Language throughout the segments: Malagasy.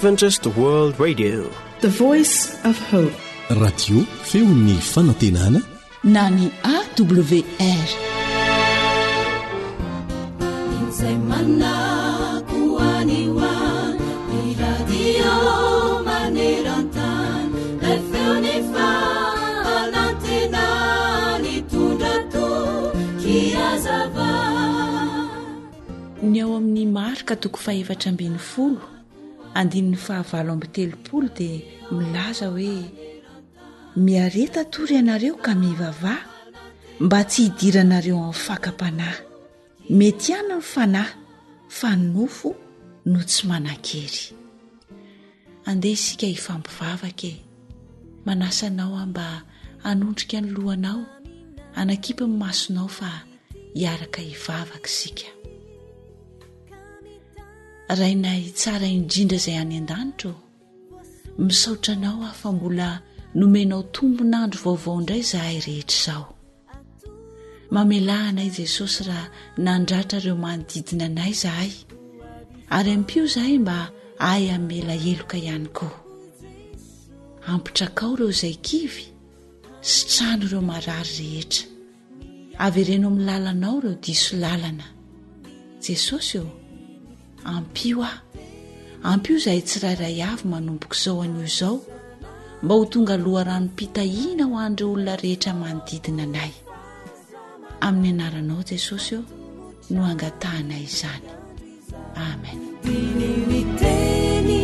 Adventist World Radio. The Voice of Hope. Radio feon'ny fanantenana na ny AWR. Izay manako any ho any, ny radio maneran-tany, ilay feon'ny fanantenana nitondra toky hazava. Ny ao amin'ny Marka toko fahefatra ambin'ny folo andininy fahavalo amby telopolo dia milaza hoe miareta tory ianareo ka mivavaha mba tsy hidiranareo amin'ny fakam-panahy. Mety ihany ny fanahy fa ny nofo no tsy manan-kery. Andeha isika hifampivavaka e! Manasa anao aho mba hanondrika ny lohanao, hanakipy ny masonao fa hiaraka hivavaka isika. Rainay tsara indrindra izay any an-danitra ô, misaotra anao aho fa mbola nomenao tombon'andro vaovao indray izahay rehetra izao. Mamelà anay Jesosy raha nandratra ireo manodidina anay izahay, ary ampio izahay mba hahay hamela heloka ihany koa. Ampitrakao ireo izay kivy, sitrano ireo marary rehetra. Avereno amin'ny lalanao ireo diso lalana. Jesosy ô, ampio aho. Ampio izahay tsirairay avy manomboka izao anio izao mba ho tonga loharanom-pitahiana ho an'ireo olona rehetra manodidina anay. Amin'ny anaranao Jesosy ô no angatahanay izany. Amen. Diniho ny teny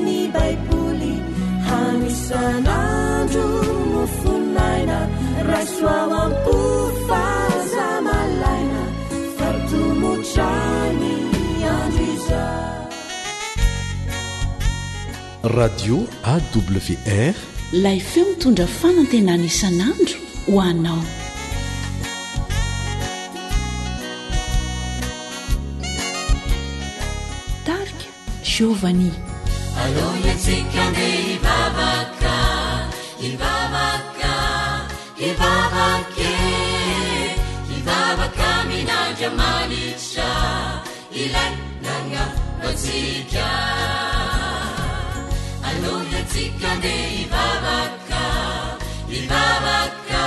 ny Baiboly hany isan'andro mofon'aina raiso ao am-po fa aza malaina fa tomotra ny andro izao. Radio AWR. Ilay feo mitondra fanantenana isan'andro ho anao. Tarika Giovanni. Aleo isika andeha hivavaka, hivavaka, hivavaka e, hivavaka amin'Andriamanitra ilay nagnano antsika. Aleo isika andeha hivavaka, hivavaka,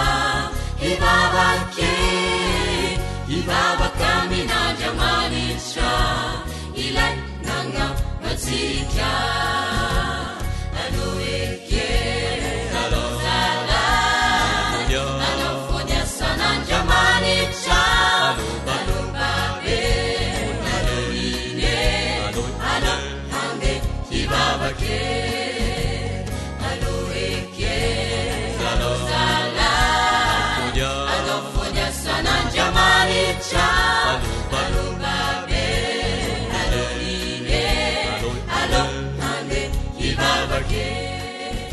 hivavaka e, hivavaka amin'Andriamanitra ilay nagnano antsika. Aleo eke, aleo zalahy, aleo fony asan'Andriamanitra, aleo babe, aleo ine, aleo handeha hivavaka e. Aleo eke, aleo zalahy, aleo fony asan'Andriamanitra, aleo babe, aleo ine, aleo handeha hivavaka e.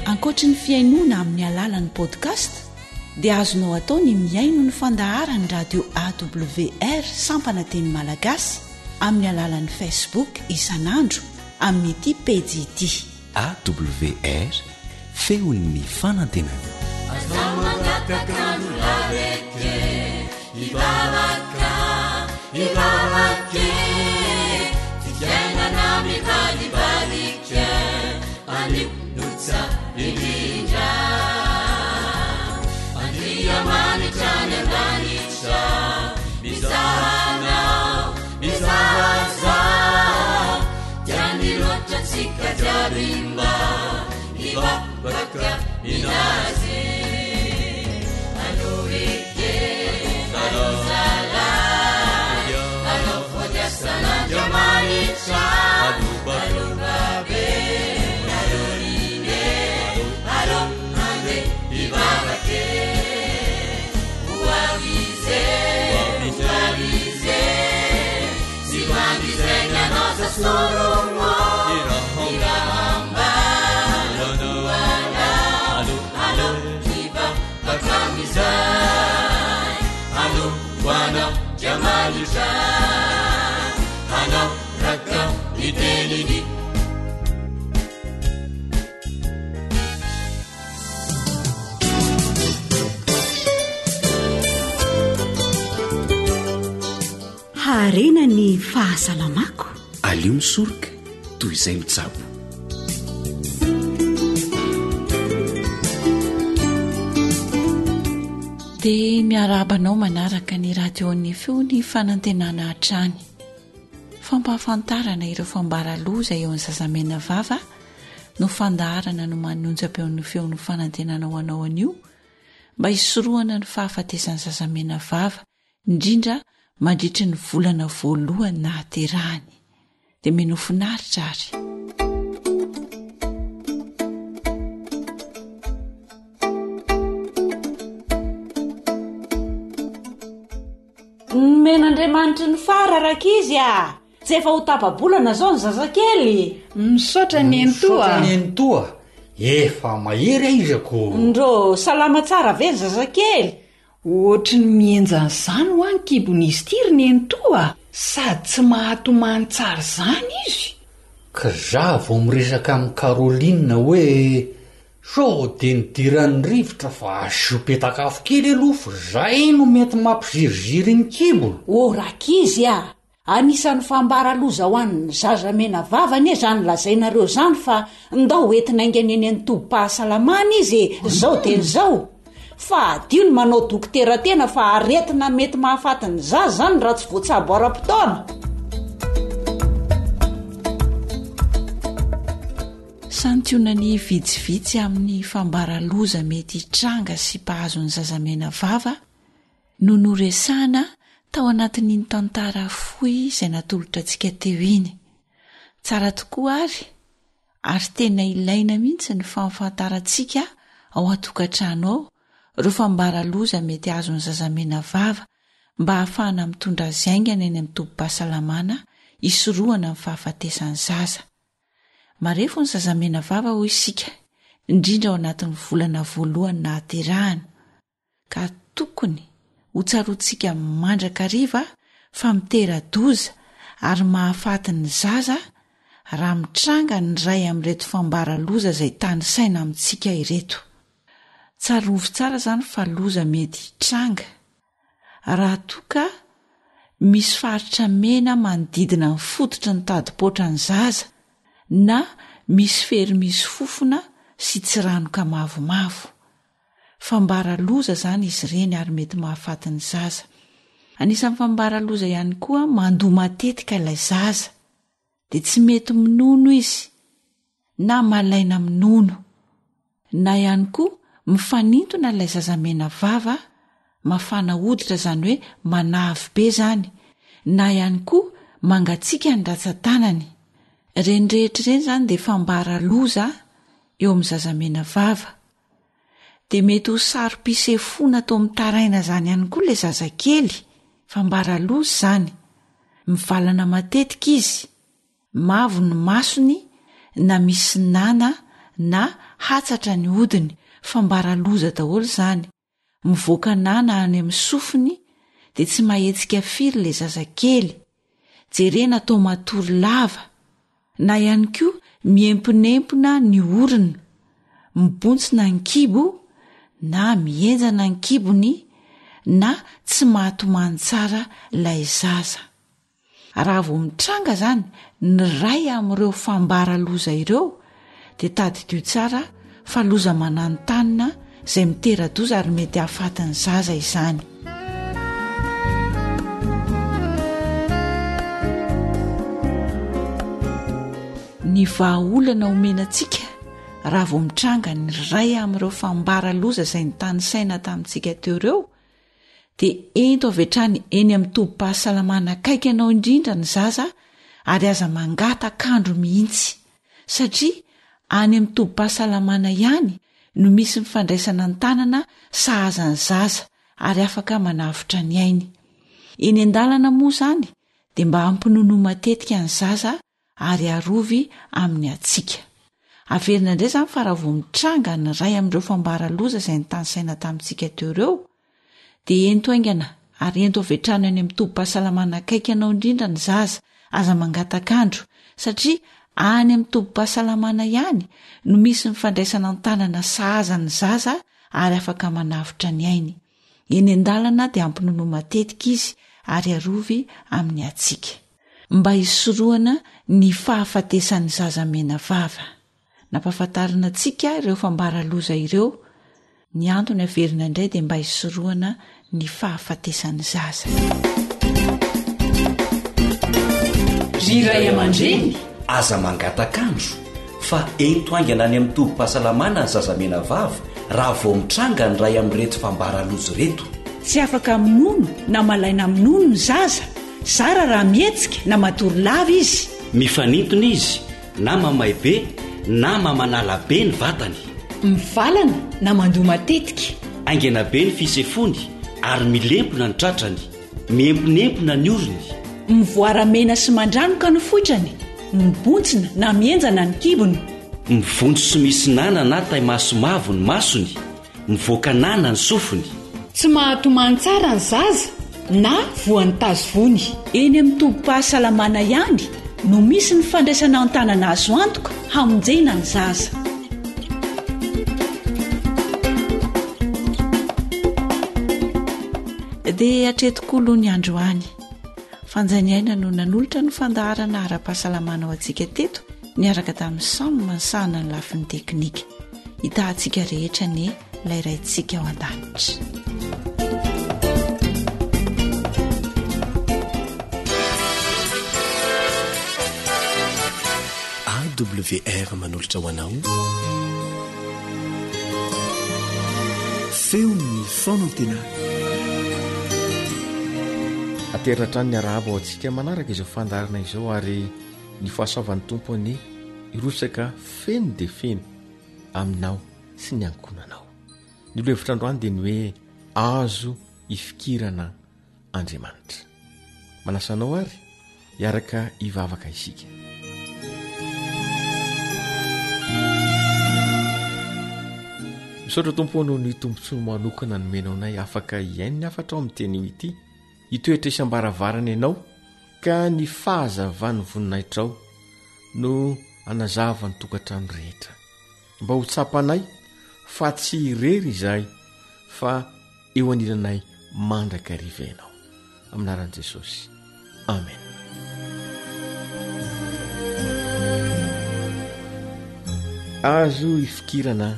Ankoatry ny fihainoana amin'ny alalan'ny podcast dia azonao atao ny mihaino ny fandaharan'ny radio AWR sampana teny malagasy amin'ny alalan'ny Facebook isan'andro amin'ity pejy ity. AWR, feon'ny fanantenana. Aza mangataka andro laveke, hivavaka, hivavaka e. Ty fiainana mivalibadika, anio no tsara indrindra. Andriamanitra any an-danitra, mizaha anao, mizaha ahy. Tiany loatra tsika jiaby mba hivavaka aminazy. Aleo eke, aleo zalahy, aleo fody asan'Andriamanitra, aleo babe, aleo nine, aleo handeha hivavaka e. Ho avy izy e, ho avy izy e, tsy ho avy izay ny anao za soromo. Irahamba, ho anao, aleo hivavaka amin'izay. Aleo ho anao Andriamanitra, hanao raka ny teniny. Haharena ny fahasalamako. Aleo misoroka toy izay mitsabo. Dia miarahaba anao manaraka ny radion'ny feon'ny fanantenana hatrany. Fampahafantarana ireo fambara loza eo amin'ny zazamena vava no fandaharana nomanin'ny onjam-peon'ny feon'ny fanantenana ho anao anio mba hisorohana ny fahafatesan'ny zazamena vava indrindra mandritry ny volana voalohany nahaterahany. Dia minoa finaritra ary. Nomen'Andriamanitry ny fara rankizy a! Tsy efa ho tapa-bolana izao ny zazakely. Misaotra nenitoa. Misaotra nenitoa. Efa mahery aizako. Ndrô, salama tsara ve ny zazakely? Ohatry ny mihenjana izany hoa ny kibon'izy ity ry nenitoa a! Sady tsy mahatomany tsara izany izy. Ka za vao miresaka amin'i Caroline hoe sao de nidiran'ny rivotra fa asio petak'afo kely aloha fa zay no mety mampiziriziry ny kibony. Ô rankizy a! Anisan'ny fambara loza ho an'ny zaza mena vava anie zany lazainareo zany fa ndao hoentina haingana eny amin'ny tobim-pahasalamana izy e, zao dia zao. Fa adio ny manao dokotera tena fa aretina mety mahafaty ny zaza zany raha tsy voatsabo ara-potoana. Santionany vitsivitsy amin'ny fambara loza mety hitranga sy mpahazo ny zaza mena vava no noresahana tao anatin'iny tantara fohy izay natolotra antsika teo iny. Tsara tokoa àry, ary tena ilaina mihitsy ny fahafantarantsika ao an-tokantrano ao ireo fambara loza mety azon'ny zaza mena vava mba hahafahana mitondra azy haingana eny amin'ny tobim-pahasalamana hisorohana ny fahafatesan'ny zaza. Marefo ny zaza mena vava hoy isika, indrindra ao anatin'ny volana voalohany nahaterahany. ka tokony ho tsaroantsika mandrakariva fa mitera-doza ary mahafaty ny zaza raha mitranga ny iray amin'ireto fambara loza izay tanisaina amintsika ireto. Tsarovy tsara izany fa loza mety hitranga raha toa ka misy faritra mena manodidina ny fototry ny tadim-poatran'ny zaza na misy fery misy fofona sy tsiranoka mavomavo. Fambara loza izany izy ireny ary mety mahafaty ny zaza. Anisan'ny fambara loza ihany koa mandoa matetika ilay zaza, dia tsy mety minono izy na malaina minono. Na ihany koa mifanintona ilay zaza mena vava, mafana hoditra izany hoe manavy be izany, na ihany koa mangatsiaka ny ratsan-tanany. Ireny rehetra ireny izany dia fambara loza eo amin'ny zaza mena vava. Dia mety ho saro-pisefoana toa mitaraina izany ihany koa ilay zazakely, fambara loza izany. Mivalana matetika izy, mavo ny masony na misy nana na hatsatra ny hodiny, fambara loza daholo izany. Mivoaka nana any amin'ny sofiny dia tsy mahetsika firy ilay zazakely. Jerena toa matory lava, na ihany koa miemponempona ny orona, mibontsina ny kibo na mihenjana ny kibony na tsy mahatomany tsara ilay zaza. Raha vao mitranga izany ny iray amin'ireo fambara loza ireo dia tadidio tsara fa loza mananontanona izay mitera-doza ary mety hahafaty ny zaza izany. Ny vahaolana omena antsika raha vao mitranga ny iray amin'ireo fambara loza izay nitanisaina tamintsika teo ireo dia ento avy hatrany eny amin'ny tobim-pahasalamana akaiky anao indrindra ny zaza ary aza mangatak'andro mihitsy satria any amin'ny tobim-pahasalamana ihany no misy ny fandraisana an-tanana sahaza ny zaza ary afaka manavotra ny ainy. Eny an-dalana moa izany dia mba ampinonoa matetika ny zaza ary arovy amin'ny hatsiaka. Averina indray izany fa raha vao mitranga ny iray amin'ireo fambara loza izay nitanisaina tamintsika teo ireo dia ento haingana ary ento avy hatrany any amin'ny tobim-pahasalamana akaiky anao indrindra ny zaza, aza mangatak'andro satria any amin'ny tobim-pahasalamana ihany no misy ny fandraisana an-tanana sahaza ny zaza ary afaka manavotra ny ainy. Eny an-dalana dia ampinonoa matetika izy ary arovy amin'ny hatsiaka. Mba hisorohana ny fahafatesan'ny zaza mena vava. Nampahafantarina antsika ireo fambara loza ireo. Ny antony averina indray dia mba hisorohana ny fahafatesan'ny zaza. Ry ray aman-dreny! Aza mangatak'andro fa ento haingana any amin'ny tobim-pahasalamana ny zaza menavava raha vao mitranga ny iray amin'ireto fambara loza ireto. Tsy afaka minono na malaina minono ny zaza, zara raha mihetsika na matory lava izy. Mifanintona izy na mamay be na mamanala be ny vatany. Mivalana na mandoa matetika. Haingana be ny fisefoany ary milempona ny tratrany. Miemponempona ny orony. Mivoara mena sy mandranoka ny foitrany, mibontsina na mihenjana ny kibony. Mivonto sy misy nana na taimaso mavo ny masony. Mivoaka nana ny sofiny. Tsy mahatomany tsara ny zaza na voan'ny tazo vony. Eny amin'ny tobim-pahasalamana ihany no misy ny fandraisana an-tanana azo antoka hamonjena ny zaza. Dia hatreto koa aloha ny androany. Fanjaniaina no nanolotra ny fandaharana ara-pahasalamana ho antsika teto niaraka tamin'ny Sam nisahana ny lafiny teknika. Hitahantsika rehetra anie ilay Raintsika ao an-danitra. AWR manolotra ho anao Feon'ny fanantenana. Aterina hatrany ny arahaba ho antsika manaraka izao fandaharana izao ary ny fahasoavan'ny Tompo anie hirotsaka feno dia feno aminao sy ny ankohonanao. Ny lohevitra androany dia ny hoe azo ifikirana Andriamanitra. Manasa anao ary hiaraka hivavaka isika. Misaotra Tompo noho ny tombontsoa manokana nomenao anay afaka hihaino ny hafatra ao amin'ny teny ity. Hitoetra isam-baravarana ianao ka ny fahazavan'ny voninahitrao no hanazava ny tokantrano rehetra. Mba ho tsapanay fa tsy irery izahay fa eo anilanay mandrakariva ianao. Amin'ny anaran'i Jesosy. Amen. Azo ifikirana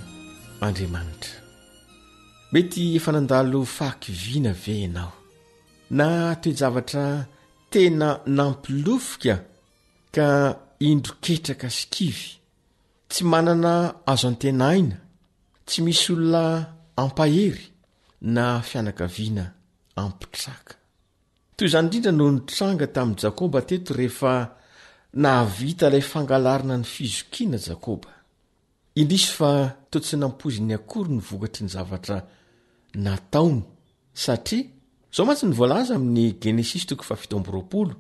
Andriamanitra. Mety efa nandalo fahakiviana ve ianao? Na toe-javatra tena nampilofika ka indro ketraka sy kivy, tsy manana azo antenaina, tsy misy olona ampahery na fianakaviana ampitraka. Toy izany indrindra no nitranga tamin'i Jakoba teto rehefa nahavita ilay fangalarana ny fizokiana Jakoba. Indrisy fa toa tsy nampoiziny akory ny vokatry ny zavatra nataony, satria izao mantsy no voalaza amin'ny Genesisy toko faha-27,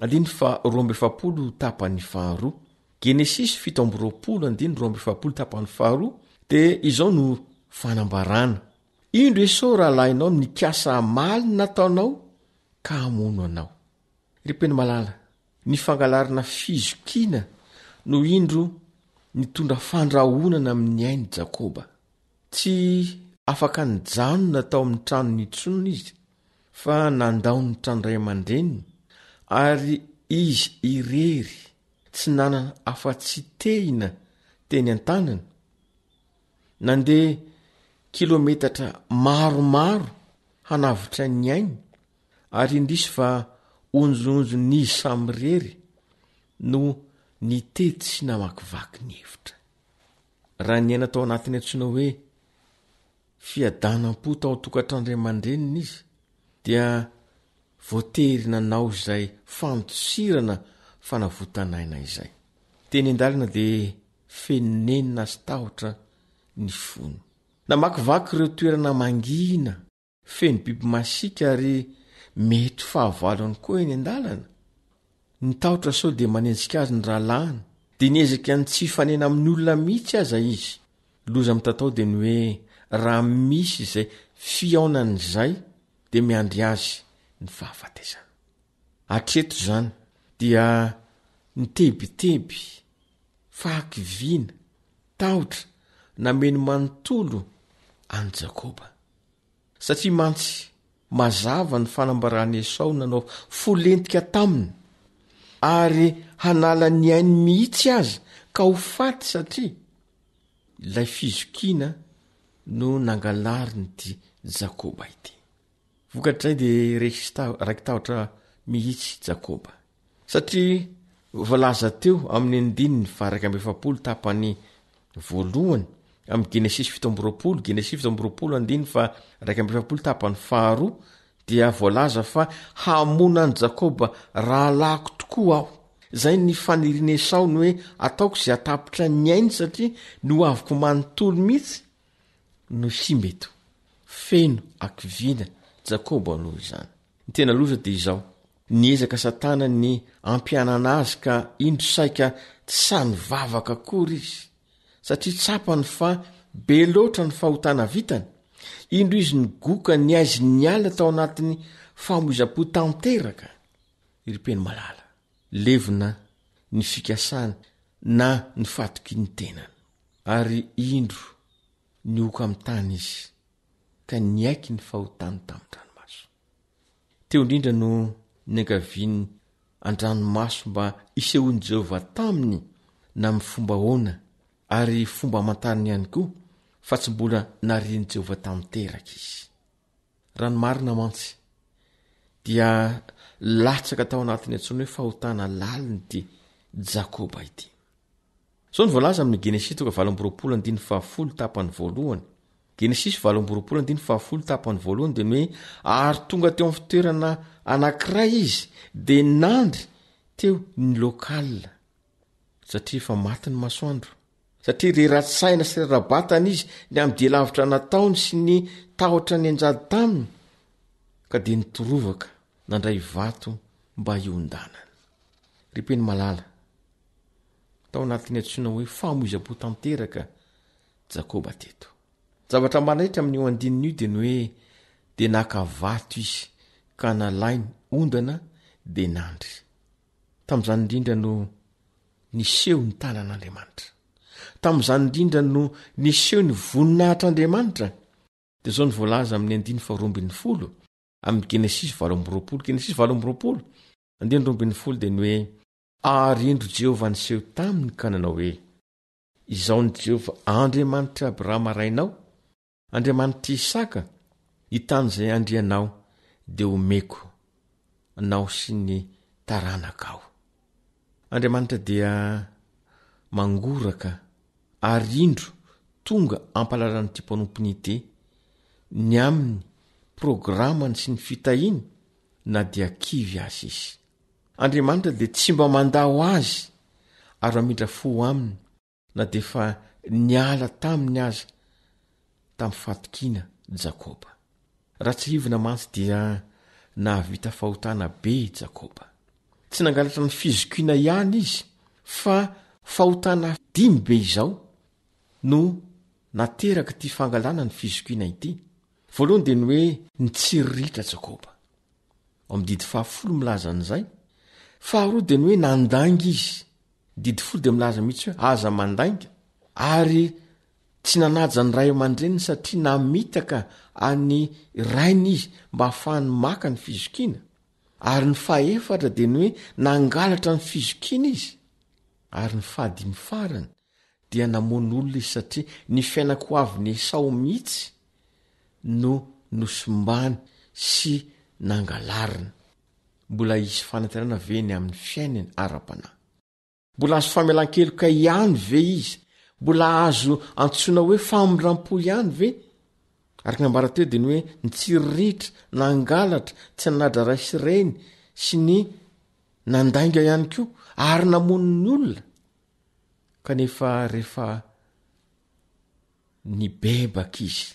andininy faha-42 tapany faharoa. Genesisy 27 andininy 42 tapany faharoa dia izao no fanambarana, Indro Esao rahalahinao nikasa hamaly ny nataonao ka hamono anao. Ry mpino malala, ny fangalarana fizokiana no indro nitondra fandrahonana amin'ny ain'i Jakoba. Tsy afaka nijanona tao amin'ny tranony intsony izy fa nandao ny tranon-dray aman-dreniny ary izy irery tsy nanana afa-tsy tehina teny an-tanany. Nandeha kilometatra maromaro hanavotra ny ainy ary indrisy fa onjohonjon'izy samirery no nitety sy namakivaky ny efitra. Raha niaina tao anatin'ny antsoina hoe fiadanam-po tao an-tokantran-dray aman-dreniny izy dia voatery nanao izay fandosirana fanavotan'aina izay. Teny an-dalana dia feno nenina sy tahotra ny fony. Namakivaky ireo toerana mangina Feno biby masiaka ary mety ho fahavalony koa eny an-dalana. Ny tahotra sao dia manenjika azy ny rahalahiny, dia niezaka ny tsy hifanena amin'ny olona mihitsy aza izy. Loza mitatao dia ny hoe raha misy izay fihaonana izay dia miandry azy ny fahafatesana. Hatreto izany dia nitebiteby, fahakiviana, tahotra nameno manontolo an'i Jakoba. Satria mantsy mazava ny fanambaran'i Esao nanao fo lentika taminy, ary hanala ny ainy mihitsy aza ka ho faty satria ilay fizokiana. no nangalarin'ity Jakoba ity. Vokatr'izay dia resy raiki-tahotra mihitsy Jakoba. Satria voalaza teo amin'ny andininy faha-41 tapany voalohany amin'ny Genesisy 27, Genesisy 27 andininy faha-41 tapany faharoa dia voalaza fa hamono an'i Jakoba rahalahiko tokoa aho. Izay ny fanirian'i Esao ny hoe ataoko izay hatapitra ny ainy satria ny hoaviko manontolo mihitsy no simba eto. Feno hakiviana Jakoba noho izany. Ny tena loza dia izao, niezaka Satana ny hampianana azy ka indro saika tsy sahy nivavaka akory izy, satria tsapany fa be loatra ny fahotana vitany. Indro izy nigoka ny aizin'ny alina tao anatin'ny famoizam-po tanteraka. Ry mpino malala, levona ny fikasany na ny fatokian'ny tenany. Ary indro nihoka amin'ny tany izy ka niaiky ny fahotany tamin-dranomaso. Teo indrindra no niangaviany an-dranomaso mba hisehoan'i Jehovah taminy na amin'ny fomba ahoana, ary fomba hamantarany ihany koa fa tsy mbola narian'i Jehovah tanteraka izy. Raha ny marina mantsy, dia latsaka tao anatin'ny antsoina hoe fahotana lalina ity Jakoba ity. Izao no voalaza amin'ny Genesisy toko 28 andininy fahafolo tapany voalohany. Genesisy 28 andininy fahafolo tapany voalohany dia ny hoe ary tonga teo amin'ny fitoerana anankiray izy dia nandry teo ny local satria efa maty ny masoandro. Satria rera-tsaina sy rera-batana izy ny amin'ny dia lavitra nataony sy ny tahotra nianjady taminy ka dia nitorovaka nandray vato mba hiondanany. Ry mpino malala, tao anatin'ny antsoina hoe famoizam-po tanteraka Jakoba teto. Zavatra manaitra amin'io andininy io dia ny hoe dia naka vato izy ka nalainy ondana dia nandry. Tamin'izany indrindra no niseho ny tanan'Andriamanitra. Tamin'izany indrindra no niseho ny voninahitr'Andriamanitra. Dia izao no voalaza amin'ny andininy faharoa ambin'ny folo amin'ny Genesisy 28, Genesisy 28, andininy 12 dia ny hoe Ary indro Jehovah niseho taminy ka nanao hoe, Izaho ny Jehovah Andriamanitr'i Abrahama rainao, Andriamanitr'i Isaka, ny tany izay andrianao dia homeko anao sy ny taranakao. Andriamanitra dia mangoraka ary indro tonga ampahalalan'ity mpanompony ity ny amin'ny programany sy ny fitahiany na dia kivy aza izy. Andriamanitra dia tsy mba mandao azy ary mamindra fo aminy na dia efa niala taminy aza tamin'ny fahatokiana Jakoba. Raha tsiahivina mantsy dia nahavita fahotana be i Jakoba. Tsy nangalatra ny fizokiana ihany izy fa fahotana dimy be izao no naterak'ity fangalana ny fizokiana ity. Voalohany dia ny hoe nitsiriritra Jakoba. Ao amin'ny didy fahafolo milaza an'izay. Faharoa dia ny hoe nandainga izy. Didy folo dia milaza mihitsy hoe aza mandainga. Ary tsy nanaja ny ray aman-dreniny satria namitaka an'ny rainy izy mba hahafahany maka ny fizokiana. Ary ny fahefatra dia ny hoe nangalatra ny fizokiana izy. Ary ny fahadimy farany dia namono olona izy satria ny fiainako ho avin'i Esao mihitsy no nosimbany sy nangalariny. Mbola hisy fanantenana ve ny amin'ny fiainany ara-panahy? Mbola azo famelan-keloka ihany ve izy? Mbola azo antsoina hoe famindram-po ihany ve? Araka ny ambara teo dia ny hoe nitsiriritra, nangalatra, tsy nanaja ray sy reny sy ny nandainga ihany koa ary namono ny olona. Kanefa rehefa nibebaka izy,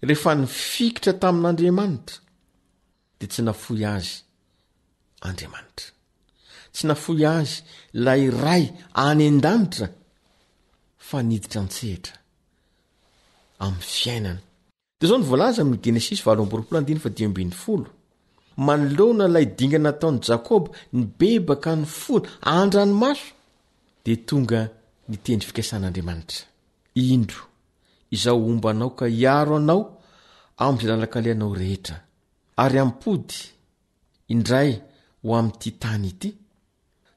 rehefa nifikitra tamin'Andriamanitra, dia tsy nafoy azy Andriamanitra. Tsy nafoy azy ilay Ray any an-danitra fa niditra an-tsehatra amin'ny fiainana. Dia izao no voalaza amin'ny Genesisy 28 andininy faha-15, Manoloana ilay dingana nataon'i Jakoba nibebaka ny fony an-dranomaso, dia tonga ny teny fikasan'Andriamanitra, Indro, Izaho homba anao ka hiaro anao amin'izay lalan-kalehanao rehetra, ary hampody indray ho amin'ity tany ity,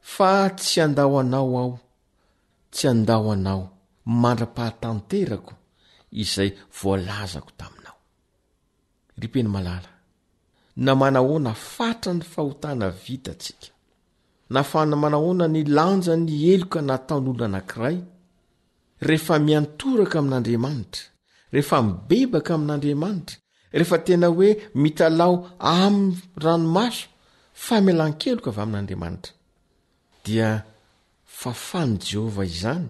fa tsy handao anao Aho, tsy handao anao mandra-pahatanterako. izay voalazako taminao. Ry mpino malala, na manahoana fatra ny fahotana vitantsika, na fa manahoana ny lanjan'ny heloka nataon'olona anankiray, rehefa miantoraka amin'Andriamanitra, rehefa mibebaka amin'Andriamanitra, rehefa tena hoe mitalaho amin'ny ranomaso famelan-keloka avy amin'Andriamanitra, dia fafan'i Jehovah izany,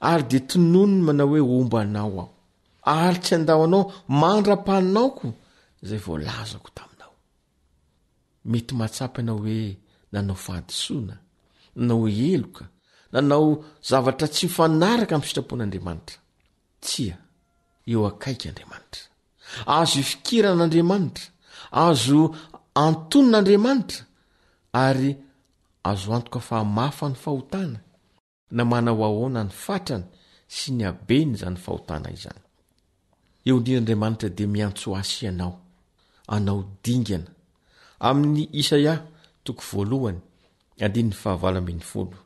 ary dia tononiny manao hoe homba anao aho, ary tsy handao anao mandra-panaoko izay voalazako taminao. Mety mahatsapa ianao hoe nanao fahadisoana, nanao heloka, nanao zavatra tsy mifanaraka amin'ny sitrapon'Andriamanitra. Tsia, eo akaiky Andriamanitra. Azo ifikirana Andriamanitra, azo antonina Andriamanitra, ary azo antoka fa hamafa ny fahotana, na manao ahoana ny fatrany sy ny habeny izany fahotana izany. Eo indrindra Andriamanitra dia miantso ahy sy ianao hanao dingana. Amin'ny Isaia toko voalohany, andininy fahavalo ambin'ny folo.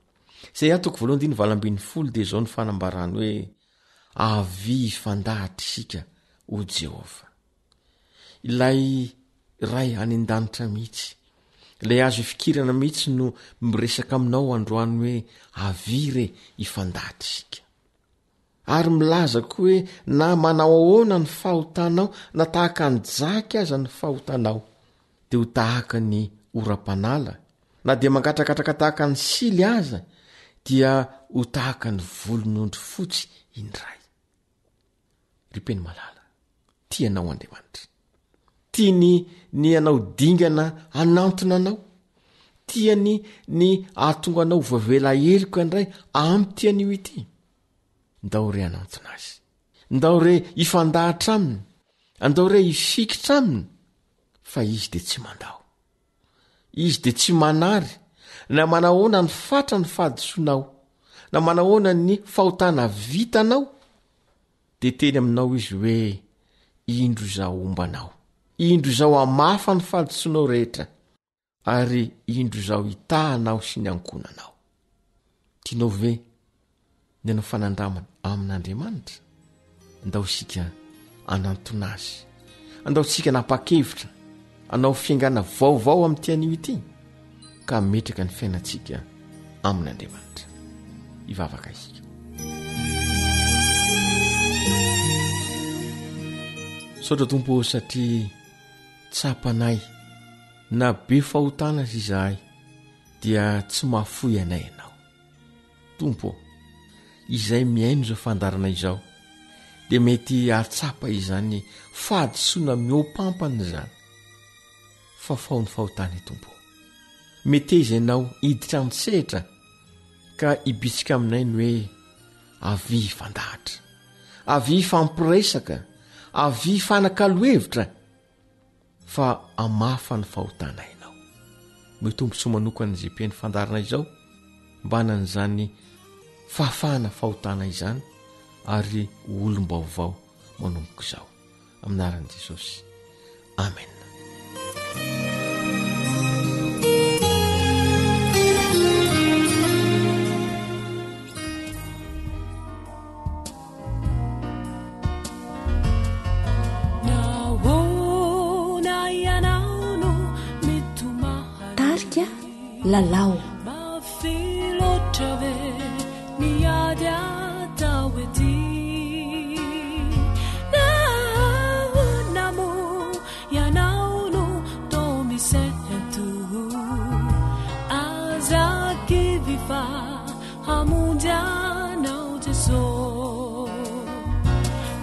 Isaia toko voalohany andininy 18 dia izao ny fanambarany hoe avia hifandahatra isika hoy Jehovah. Ilay Ray any an-danitra mihitsy, ilay azo ifikirana mihitsy no miresaka aminao androany hoe avia re hifandahatra isika. Ary milaza koa hoe na manao ahoana ny fahotanao, na tahaka ny jaky aza ny fahotanao, dia ho tahaka ny oram-panala, na dia mangatrakatraka tahaka ny sily aza, dia ho tahaka ny volon'ondry fotsy indray. Ry mpino malala, tia anao Andriamanitra. Tiany ny hanao dingana hanantona anao. Tiany ny hahatonga anao voavela heloka indray amin'ity anio ity. Ndao re hanantona azy. Ndao re hifandahatra aminy. Andao re hifikitra aminy fa izy dia tsy mandao. Izy dia tsy manary na manahoana ny fatra ny fahadisoanao, na manahoana ny fahotana vitanao, dia teny aminao izy hoe indro izaho homba anao, indro izaho hamafa ny fahadisoanao rehetra, ary indro izaho hitaha anao sy ny ankohonanao. Tianao ve ny hanao fanandramana amin'Andriamanitra? Andao isika hanantona Azy. Andao isika hanapa-kevitra hanao fiaingàna vaovao amin'ity anio ity ka hametraka ny fiainantsika amin'Andriamanitra. Hivavaka isika. Misaotra Tompo ô satria tsapanay na be fahotana aza izahay dia tsy mahafoy anay Ianao. Tompo ô, izay mihaino izao fandaharana izao dia mety hahatsapa izany fahadisoana mihoampampana izany. Fafao ny fahotana Tompo ô. Meteza Ianao hiditra an-tsehatra ka hibitsika aminay ny hoe avia hifandahatra, avia hifampiresaka, avia hifanakalo hevitra. fa hamafa ny fahotana ianao. Omeo tombontsoa manokana izay mpihaino fandaharana izao mba hanana izany fahafahana fahotana izany ary ho olom-baovao manomboka izao. Amin'ny anaran'i Jesosy. Amen. Tarika Lalao. Hamonjy anao Jeso.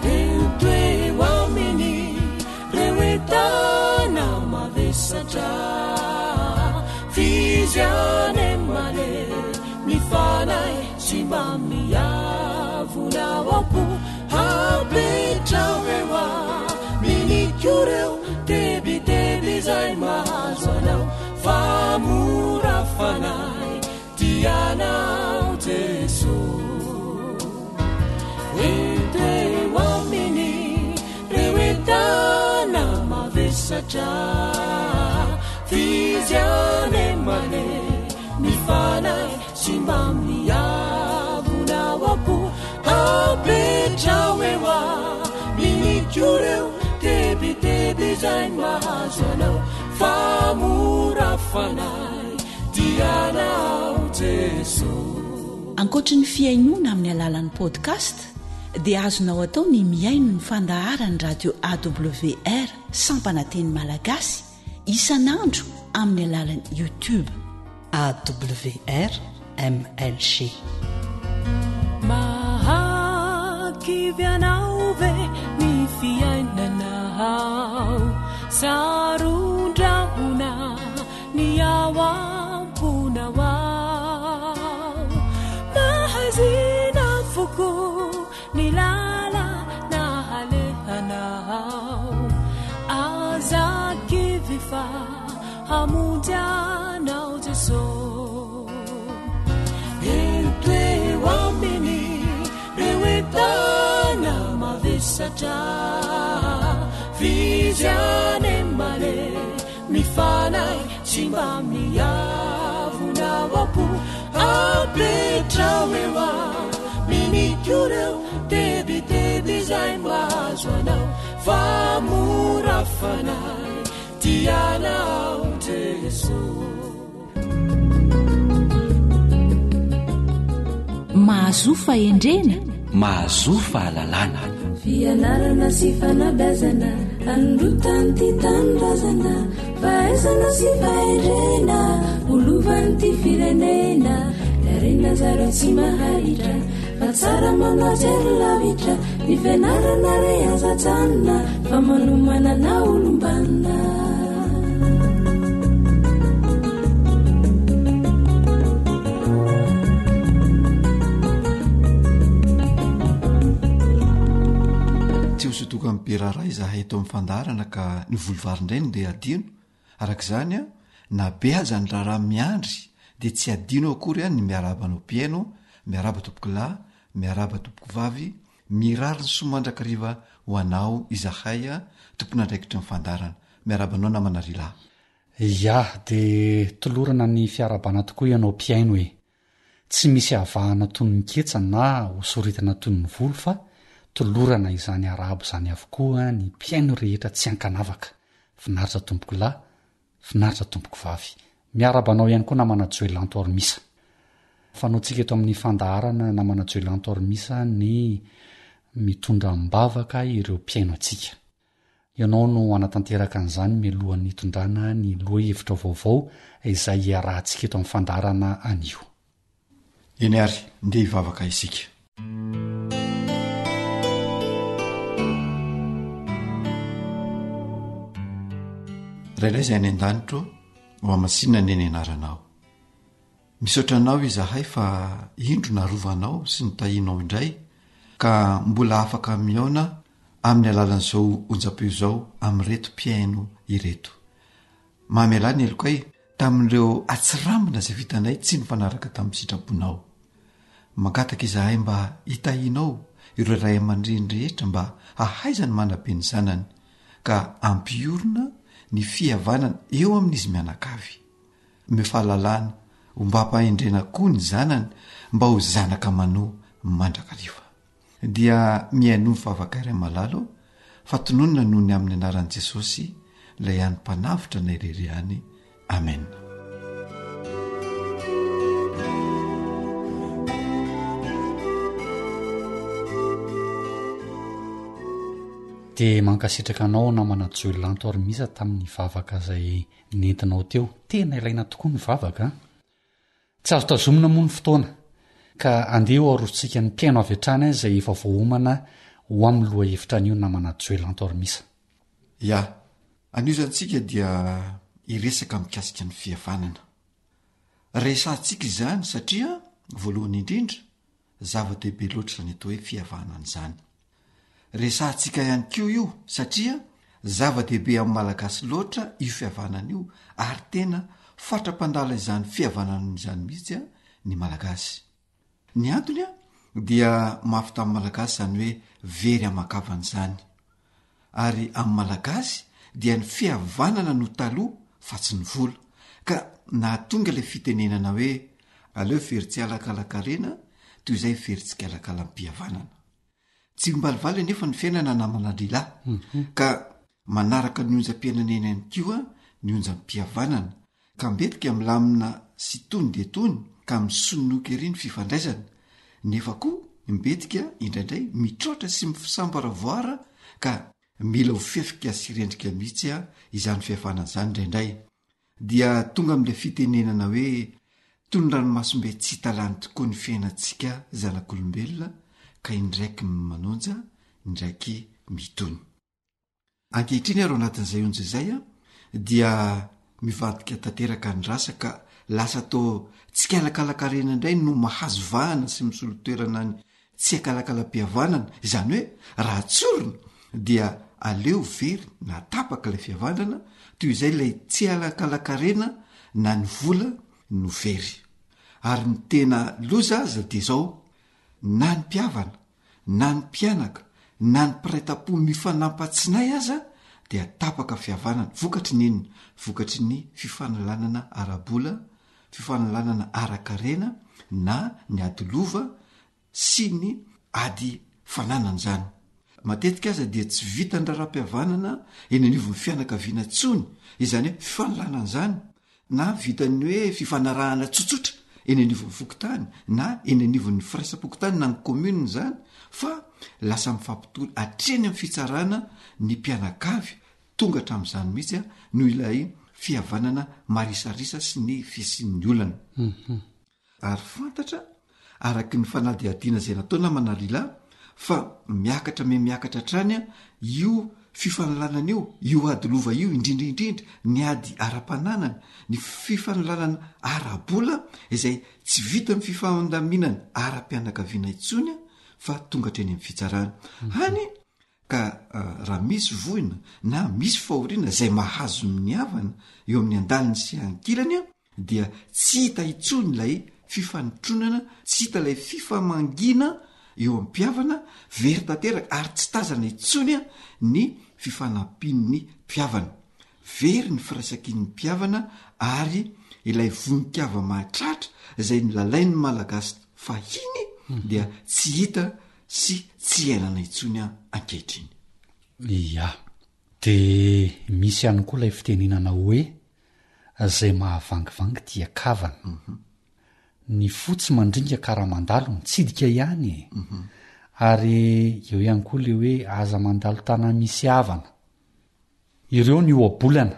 Ento eo aminy reo entana mavesatra. F'izy any male ny fanahy tsy mba miavona ao am-po. Apetrao eo aminy koa reo tebiteby izay mahazo anao fa mora fanahy. Tianao Jeso Ento eo aminy reo entana mavesatra F'izy any mane ny fanahy sy mba miavona ao am-po Apetrao eo. koa reo tebiteby izay mahazo anao fa mora fanahy tia anao Jeso. Ankoatry ny fihainoana amin'ny alalan'ny podcast dia azonao atao ny mihaino ny fandaharan'ny radio AWR sampana teny malagasy isan'andro amin'ny alalan'ny YouTube. AWR MLG. Mahakivy anao ve ny fiainanao? Saron-drahona ny ao am-ponao ao. Mahazina foko ny lalana alehanao. Aza kivy fa Hamonjy anao Jeso. Ento eo aminy reo entana mavesatra. F'izy any male mifanahy tsy mba miavona ao am-po. Apetrao eo aminy koa reo tebiteby izay mahazo anao fa mora fanahy. Tia anao Jeso. Mahazoa fahendrena. Mahazoa fahalalana. Fianarana sy fanabeazana anondrotan'ity tanindrazana fahaizana sy fahendrena ho lovan'ity firenena Harena zaro tsy maharitra fa tsara manao jery lavitra Ny fianarana re aza ajanona fa manomana na olom-banona. Tsy ho sodokan'ny be raharaha izahay eto amin'ny fandaharana ka ny voly vary indray no ndeha hadino. Araka izany, na be aza ny raharaha miandry dia tsy hadino akory ny miarahaba anao mpihaino, miarahaba tompokolahy, Miarahaba tompoko vavy, mirary ny soa mandrakariva ho anao izahay tompon'andraikitry ny fandaharana. Miarahaba anao namana Rila. Ya, dia tolorana ny fiarahabana tokoa ianao mpihaino e! Tsy misy avahana toy ny ketsa na hosoritana toy ny volo fa tolorana izany arahaba izany avokoa ny mpihaino rehetra tsy ankanavaka. Finaritra tompoko lahy, Finaritra tompoko vavy. Miarahaba anao ihany koa namana Joelanto Armisa. Fanaontsika eto amin'ny fandaharana namana Joelanto Armisa ny mitondra am-bavaka ireo mpihaino antsika. Ianao no hanatanteraka an'izany mialohan'ny hitondrana ny lohahevitra vaovao izay iarahantsika eto amin'ny fandaharana anio. Eny ary, ndeha hivavaka isika. Rainay izay any an-danitro, ho hamasinina anie ny anaranao. Misaotra anao izahay fa indro narovanao sy notahianao indray ka mbola afaka mihaona amin'ny alalan'izao onjam-peo izao amin'ireto mpihaino ireto. Mamelà ny helokay tamin'ireo hatsirambina izay vitanay tsy nifanaraka tamin'ny sitraponao. Mangataka izahay mba hitahianao ireo ray aman-dreny rehetra mba hahaizany manabe ny zanany ka hampiorina ny fihavanana eo amin'izy mianakavy. Omeo fahalalana ombam-pahendrena koa ny zanany mba ho zanaka manoa mandrakariva. Dia mihainoa ny vavakay Ray malala ô, fa tononina noho ny amin'ny anaran'i Jesosy ilay hany Mpanavotra anay irery ihany. Amen. Dia mankasitraka anao namana Joelanto Armisa tamin'ny vavaka izay nentinao teo. Tena ilaina tokoa ny vavaka an! Tsy azo tazomina moa ny fotoana, ka andeha ho arotsika ny mpihaino avy hatrany izay efa voaomana ho amin'ny lohahevitra anio namana Joelanto Armisa. Ya, anio izany tsika dia hiresaka mikasika ny fihavanana. Resahantsika izany satria voalohany indrindra, zava-dehibe loatra izany atao hoe fihavanana izany. Resahantsika ihany koa io satria zava-dehibe amin'ny Malagasy loatra io fihavanana io ary tena fatra-pandala izany fihavanana izany mihitsy ny Malagasy. Ny antony dia mafy tamin'ny Malagasy izany hoe very aman-kavana izany. Ary amin'ny Malagasy dia ny fihavanana no taloha fa tsy ny vola. Ka nahatonga ilay fitenenana hoe aleo very tsy alakalakarena toy izay very tsikalakalam-pihavanana. Tsy mimbalivaly anefa ny fiainana namana lehilahy ka manaraka ny onjam-piainana eny ihany koa ny onjam-pihavanana ka mbetika milamina sy tony dia tony ka misononoko ery ny fifandraisana nefa koa mbetika indraindray mitroatra sy misamboaravoara ka mila ho fefika sy rendrika mihitsy izany fihavanana izany indraindray. Dia tonga amin'ilay fitenenana hoe toy ny ranomasimbe tsy hita lany tokoa ny fiainantsika zanak'olombelona ka indraiky manonja, indraiky mitony. Ankehitriny ary ao anatin'izay onja izay dia mivadika tanteraka ny rasa ka lasa toa tsikalakalakarena indray no mahazo vahana sy misolo toerana ny tsy akalakalam-pihavanana, izany hoe raha tsorina dia aleo very na tapaka ilay fihavanana toy izay ilay tsy alakalakarena na ny vola no very. Ary ny tena loza aza dia izao, na ny mpihavana, na ny mpianaka, na ny mpiray tampo mifanampatsinay aza dia tapaka fihavanana. Vokatry ny inona? Vokatry ny fifanolanana ara-bola, fifanolanana ara-karena na ny ady lova sy ny ady fananana izany. Matetika aza dia tsy vitan'ny raharaham-pihavanana eny anivon'ny fianakaviana intsony izany hoe fifanolanana izany na vitan'ny hoe fifanarahana tsotsotra eny anivon'ny fokontany na eny anivon'ny firaisam-pokontany na ny commune izany fa lasa mifampitory hatreny amin'ny fitsarana ny mpianakavy Tonga hatramin'izany mihitsy noho ilay fihavanana marisarisa sy ny fisian'ny olana. Ary fantatra, araky ny fanadihadiana izay natao namana Lila, fa miakatra mihamiakatra hatrany io fifanolanana io, io ady lova io, indrindra indrindra ny ady ara-pananana, ny fifanolanana ara-bola izay tsy vitan'ny fifandaminana ara-pianakaviana intsony fa tonga hatreny amin'ny fitsarana. Hany Ka raha misy voina na misy fahoriana izay mahazo ny havana eo amin'ny andaliny sy ankilany dia tsy hita intsony ilay fifanotronana, tsy hita ilay fifamangiana eo am-pihavana, very tanteraka ary tsy tazana intsony ny fifanampian'ny mpihavana. Very ny firaisankin'ny mpihavana ary ilay vonin-kava-mahatratra izay nolalain'ny Malagasy fahiny dia tsy hita sy tsy iainana intsony ankehitriny. Ia. De misy ihany koa ilay fitenenana hoe zay mahavangivangy tia kavana. Ny fo tsy mandringa ka raha mandalo mitsidika ihany e. Ary eo ihany koa le hoe aza mandalo tanà misy havana. Ireo ny ohabolana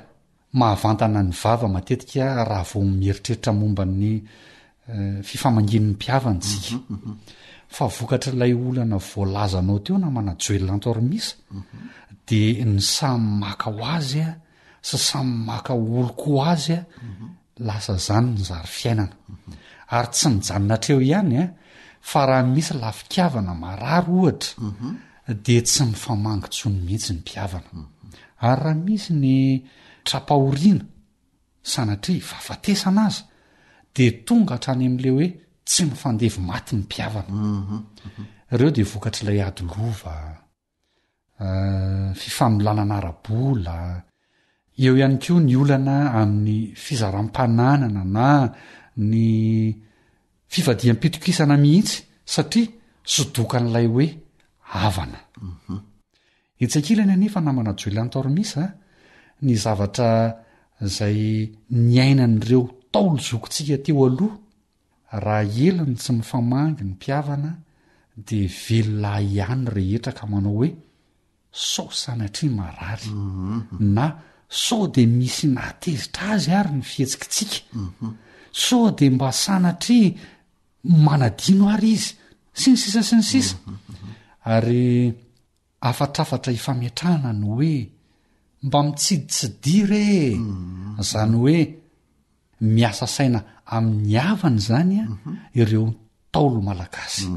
mahavantana ny vava matetika raha vao mieritreritra momba ny fifamangian'ny mpihavana isika. Fa vokatr'ilay olana voalazanao teo namana Joel Antormisa dia ny samy maka ho azy sy samy maka olon-ko azy lasa zany ny zary fiainana. Ary tsy mijanona hatreo ihany fa raha misy lafikavana marary ohatra dia tsy mifamangy tsony mihitsy ny mpihavana. Ary raha misy ny tra-pahoriana, sanatria fahafatesana aza, dia tonga hatrany amin'ilay hoe tsy mifandevy maty ny mpihavana. Ireo dia vokatr'ilay ady lova, fifanolanana ara-bola, eo ihany koa ny olana amin'ny fizaram-pananana na ny fivadiham-pitokisana mihitsy satria sodokan'ilay hoe havana. Etsy ankilany anefa namana Julian Tormis a, ny zavatra izay niainan'ireo Ntaolo zokintsika teo aloha, raha ela no tsy mifamangy ny mpihavana dia velona ihany rehetra ka manao hoe sao sanatria marary na sao dia misy nahatezitra azy ary ny fihetsikitsika, sao dia mba sanatria manadino ary izy, sy ny sisa sy ny sisa. Ary hafatrafatra ifametrahana ny hoe mba mitsiditsidia re e! Izany hoe miasa saina amin'ny havany izany ireo Ntaolo malagasy.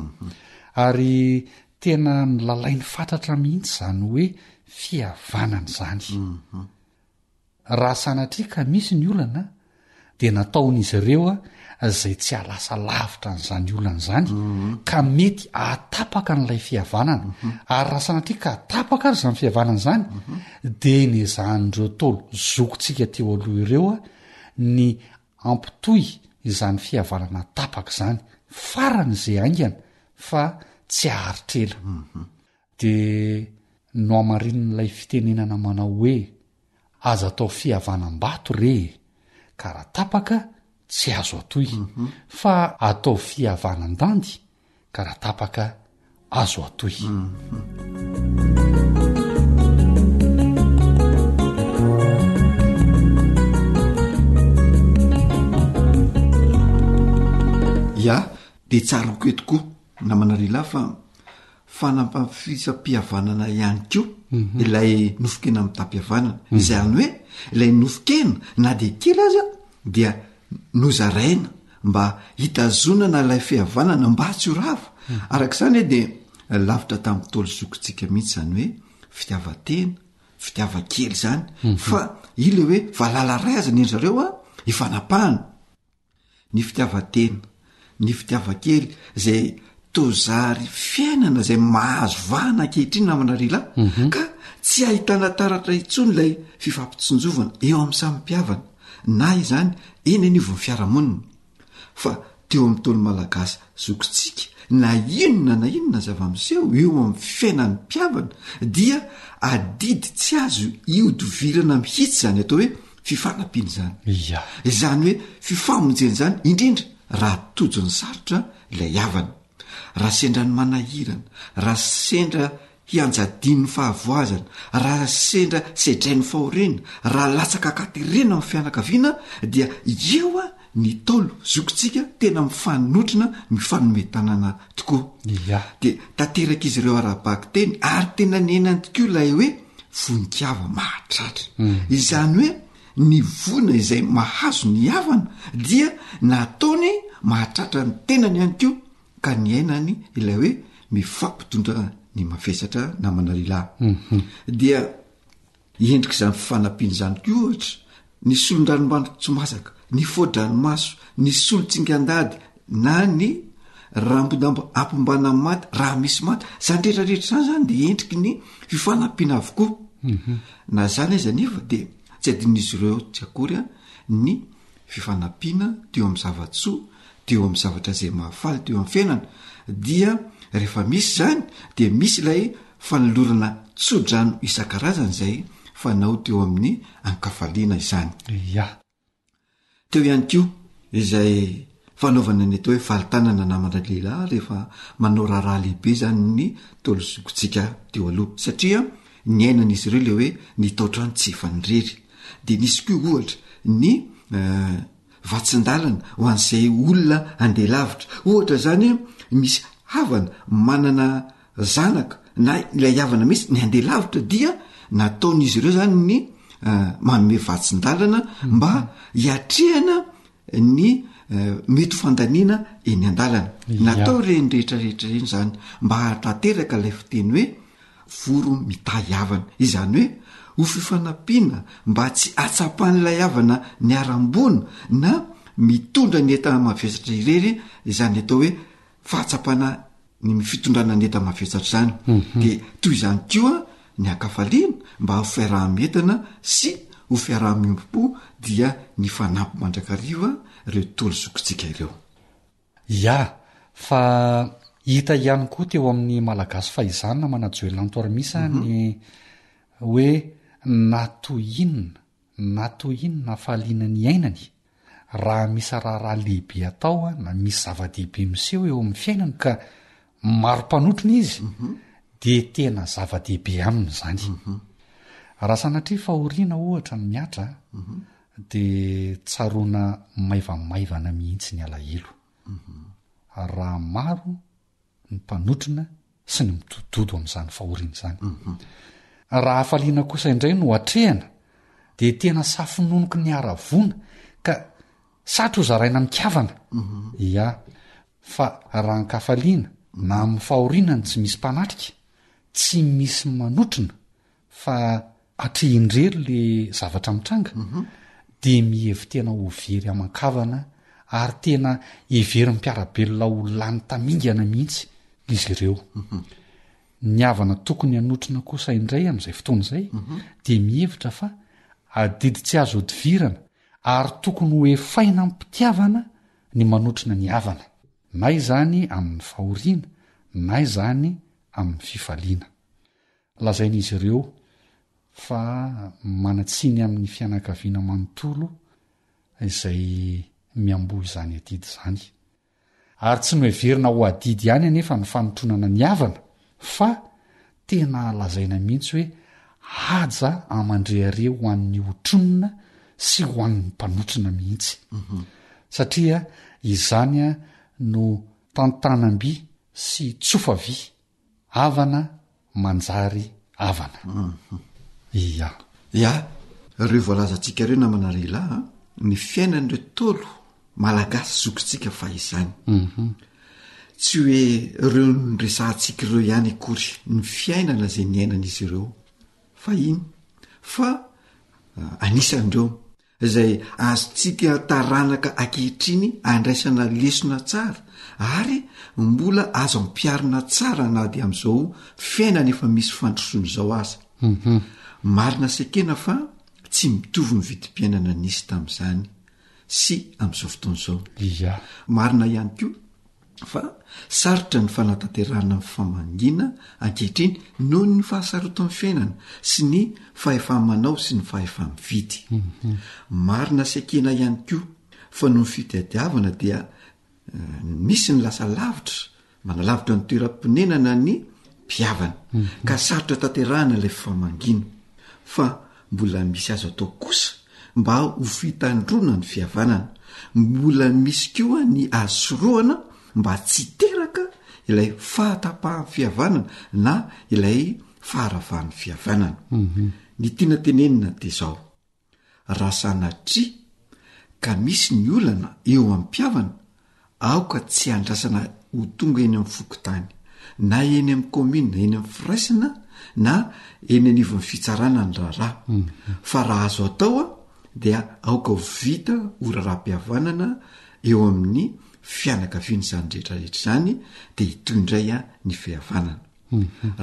Ary tena nolalainy fatratra mihitsy izany hoe fihavanana izany. Raha sanatria ka misy ny olana dia nataon'izy ireo izay tsy hahalasa lavitra an'izany olana izany ka mety hahatapaka an'ilay fihavanana. Ary raha sanatria ka tapaka ary izany fihavanana izany dia nezahan'ireo Ntaolo zokintsika teo aloha ireo ny hampitohy izany fihavanana tapaka izany faran'izay haingana fa tsy haharitra ela. Dia nohamarinin'ilay fitenenana manao hoe aza atao fihavanam-bato re e, ka raha tapaka tsy azo atohy, fa atao fihavanan-dandy ka raha tapaka azo atohy. Ya, dia tsaroako eto koa namana lehilahy fa fanampafisam-pihavanana ihany koa mhm. ilay nofon-kena mitam-pihavanana mhm. izany hoe ilay nofon-kena na dia kely aza dia nozaraina mba hitazonana ilay fihavanana mba tsy ho rava mhm. araka izany hoe dia lavitra tamin'ny taolo zokintsika mihitsy izany hoe fitiavan-tena fitiavan-kely izany fa ila hoe valala ray aza ny endry zareo a ifanapahana ny fitiavan-tena, ny fitiavan-kely izay toa zary fiainana izay mahazo vahana ankehitriny namana ry lahy mhm. ka tsy ahitana taratra intsony ilay fifampitsinjovana eo amin'ny samy mpihavana na izany eny anivon'ny fiarahamonina fa teo amin'ny taolo malagasy zokintsika na inona na inona zava-miseho eo amin'ny fiainan'ny mpihavana dia adidy tsy azo iodivirana mihitsy izany atao hoe fifanampiana izany. Ia. Izany hoe fifamonjena izany, indrindra raha tojo ny sarotra ilay havana. Raha sendra ny manahirana, raha sendra hianjadian'ny fahavoazana, raha sendra sedrain'ny fahoriana, raha latsaka an-katerena amin'ny fianakaviana dia eo ny Ntaolo zokintsika tena mifanotrona mifanome tanana tokoa. Ia. Dia tanterak'izy ireo ara-bakiteny ary tena niainany tokoa ilay hoe vonin-kava mahatratra. Izany hoe ny voina izay mahazo ny havana dia nataony mahatratra ny tenany ihany koa ka niainany ilay hoe mifampitondra ny mavesatra namana lehilahy. Dia Endrik'izany fifanampiana izany koa, ohatra, ny solon-dranombandro tsy masaka, ny fao-dranomaso, ny solon-tsingandady na ny rambondambo ampimbana maty raha misy maty. Izany rehetra rehetra izany zany dia endriky ny fifanampiana avokoa. Mhm. Na izany aza anefa dia tsy adinon'izy ireo tsy akory ny fifanampiana teo amin'ny zava-tsoa, teo amin'ny zavatra izay mahafaly teo amin'ny fiainana. Dia rehefa misy izany dia misy ilay Fanolorana tso-drano isan-karazany izay fanao teo amin'ny ankafaliana izany. Ia. Teo ihany koa izay fanaovana ny atao hoe valintanana namana lehilahy rehefa manao raharaha lehibe izany ny Ntaolo zokintsika teo aloha satria niainan'izy ireo ilay hoe ny tao-trano tsy efa nirery. Dia nisy koa ohatra ny vatsin-dalana ho an'izay olona handeha lavitra. Ohatra izany misy havana manana zanaka na ilay havana mihitsy ny handeha lavitra dia nataon'izy ireo zany ny eh, manome vatsin-dalana mba hiatrehana ny eh, mety fandaniana eny an-dalana. Natao ireny rehetrarehetra ireny zany mba hahatanteraka ilay fiteny hoe voro mitahy havana. Izany hoe ho fifanampiana mba tsy hatsapan'ilay havana niharam-boina na mitondra ny entana mavesatra irery izany atao hoe fahatsapana ny fitondrana ny enta-mavesatra izany mhm. de toy izany koa ny ankafaliana mba ho fiaraha-mientana sy ho fiaraha-miombom-po dia ny fanampy mandrakariva ireo tolo zokintsika ireo. Ya, fa hita ihany koa teo amin'ny Malagasy fahizany namana Joelanto Armisa mhm. ny hoe na toy inona na toy inona hafaliana niainany, raha misy raharaha lehibe atao na misy zava-dehibe miseho eo amin'ny fiainany ka maro mpanotrona izy, dia tena zava-dehibe aminy izany. Raha sanatria fahoriana ohatra no mihatra, dia tsaroana maivamaivana mihitsy ny alahelo. Raha maro ny mpanotrona sy ny midododo amin'izany fahoriana izany. Raha hafaliana kosa indray no atrehana dia tena safononoky ny haravoana ka satry ho zaraina amin-kavana. Ia, fa raha an-kafaliana na amin'ny fahoriana no tsy misy mpanatrika, tsy misy manotrona fa atrehin-drery le zavatra mitranga dia mihevi-tena ho very aman-kavana ary tena heverin'ny mpiara-belona ho lany tamingana mihitsy izy ireo. Ny havana tokony hanotrona kosa indray amin'izay fotoana izay dia mihevitra fa adidy tsy azo hodivirana ary tokony ho efaina amim-pitiavana ny manotrona ny havana, na izany amin'ny fahoriana na izany amin'ny fifaliana. Lazain'izy ireo fa manan-tsiny amin'ny fianakaviana manontolo izay miamboho izany adidy izany. Ary tsy noheverina ho adidy ihany anefa ny fanotronana ny havana fa tena lazaina mihitsy hoe haja aman-drehareha ho an'ny hotronina sy ho an'ny mpanotrona mihitsy. Satria izany no tantanam-by sy tsofa vy Havana manjary havana. Ia. Ia, ireo voalazantsika ireo namana lehilahy a, ny fiainan'ireo Ntaolo malagasy zokintsika fahizany. Tsy hoe ireo noresahantsika ireo ihany akory ny fiainana izay niainan'izy ireo fahiny fa anisan'ireo. izay azontsika taranaka ankehitriny andraisana lesona tsara ary mbola azo ampiharina tsara na dia amin'izao fiainana efa misy fandrosoana izao aza. Marina sy ekena fa tsy mitovy ny vidim-piainana nisy tamin'izany sy amin'izao fotoana izao. Ia. Marina ihany koa fa sarotra ny fanatanterahana ny famangiana ankehitriny noho ny fahasarotan'ny fiainana sy ny fahefaha-manao sy ny fahefa-mividy. Marina sy ekena ihany koa fa noho ny fitadiavana dia misy ny lasa lavitra, manalavitra ny toeram-ponenana ny mpihavana ka sarotra tanterahana ilay famangiana fa mbola misy azo atao kosa mba ho fitandroana ny fihavanana. Mbola misy koa ny azo sorohana mba tsy hiteraka ilay fahatapahan'ny fihavanana na ilay faharavan'ny fihavanana. Ny tiana tenenina dia izao, raha sanatria ka misy ny olana eo amin'ny mpihavana, aoka tsy andrasana ho tonga eny amin'ny fokontany na eny amin'ny kaominina, eny amin'ny firaisana na eny anivon'ny fitsarana ny raharaha fa raha azo atao dia aoka ho vita ho raharaham-pihavanana eo amin'ny fianakaviana izany rehetra rehetra izany dia hitohy indray ny fihavanana.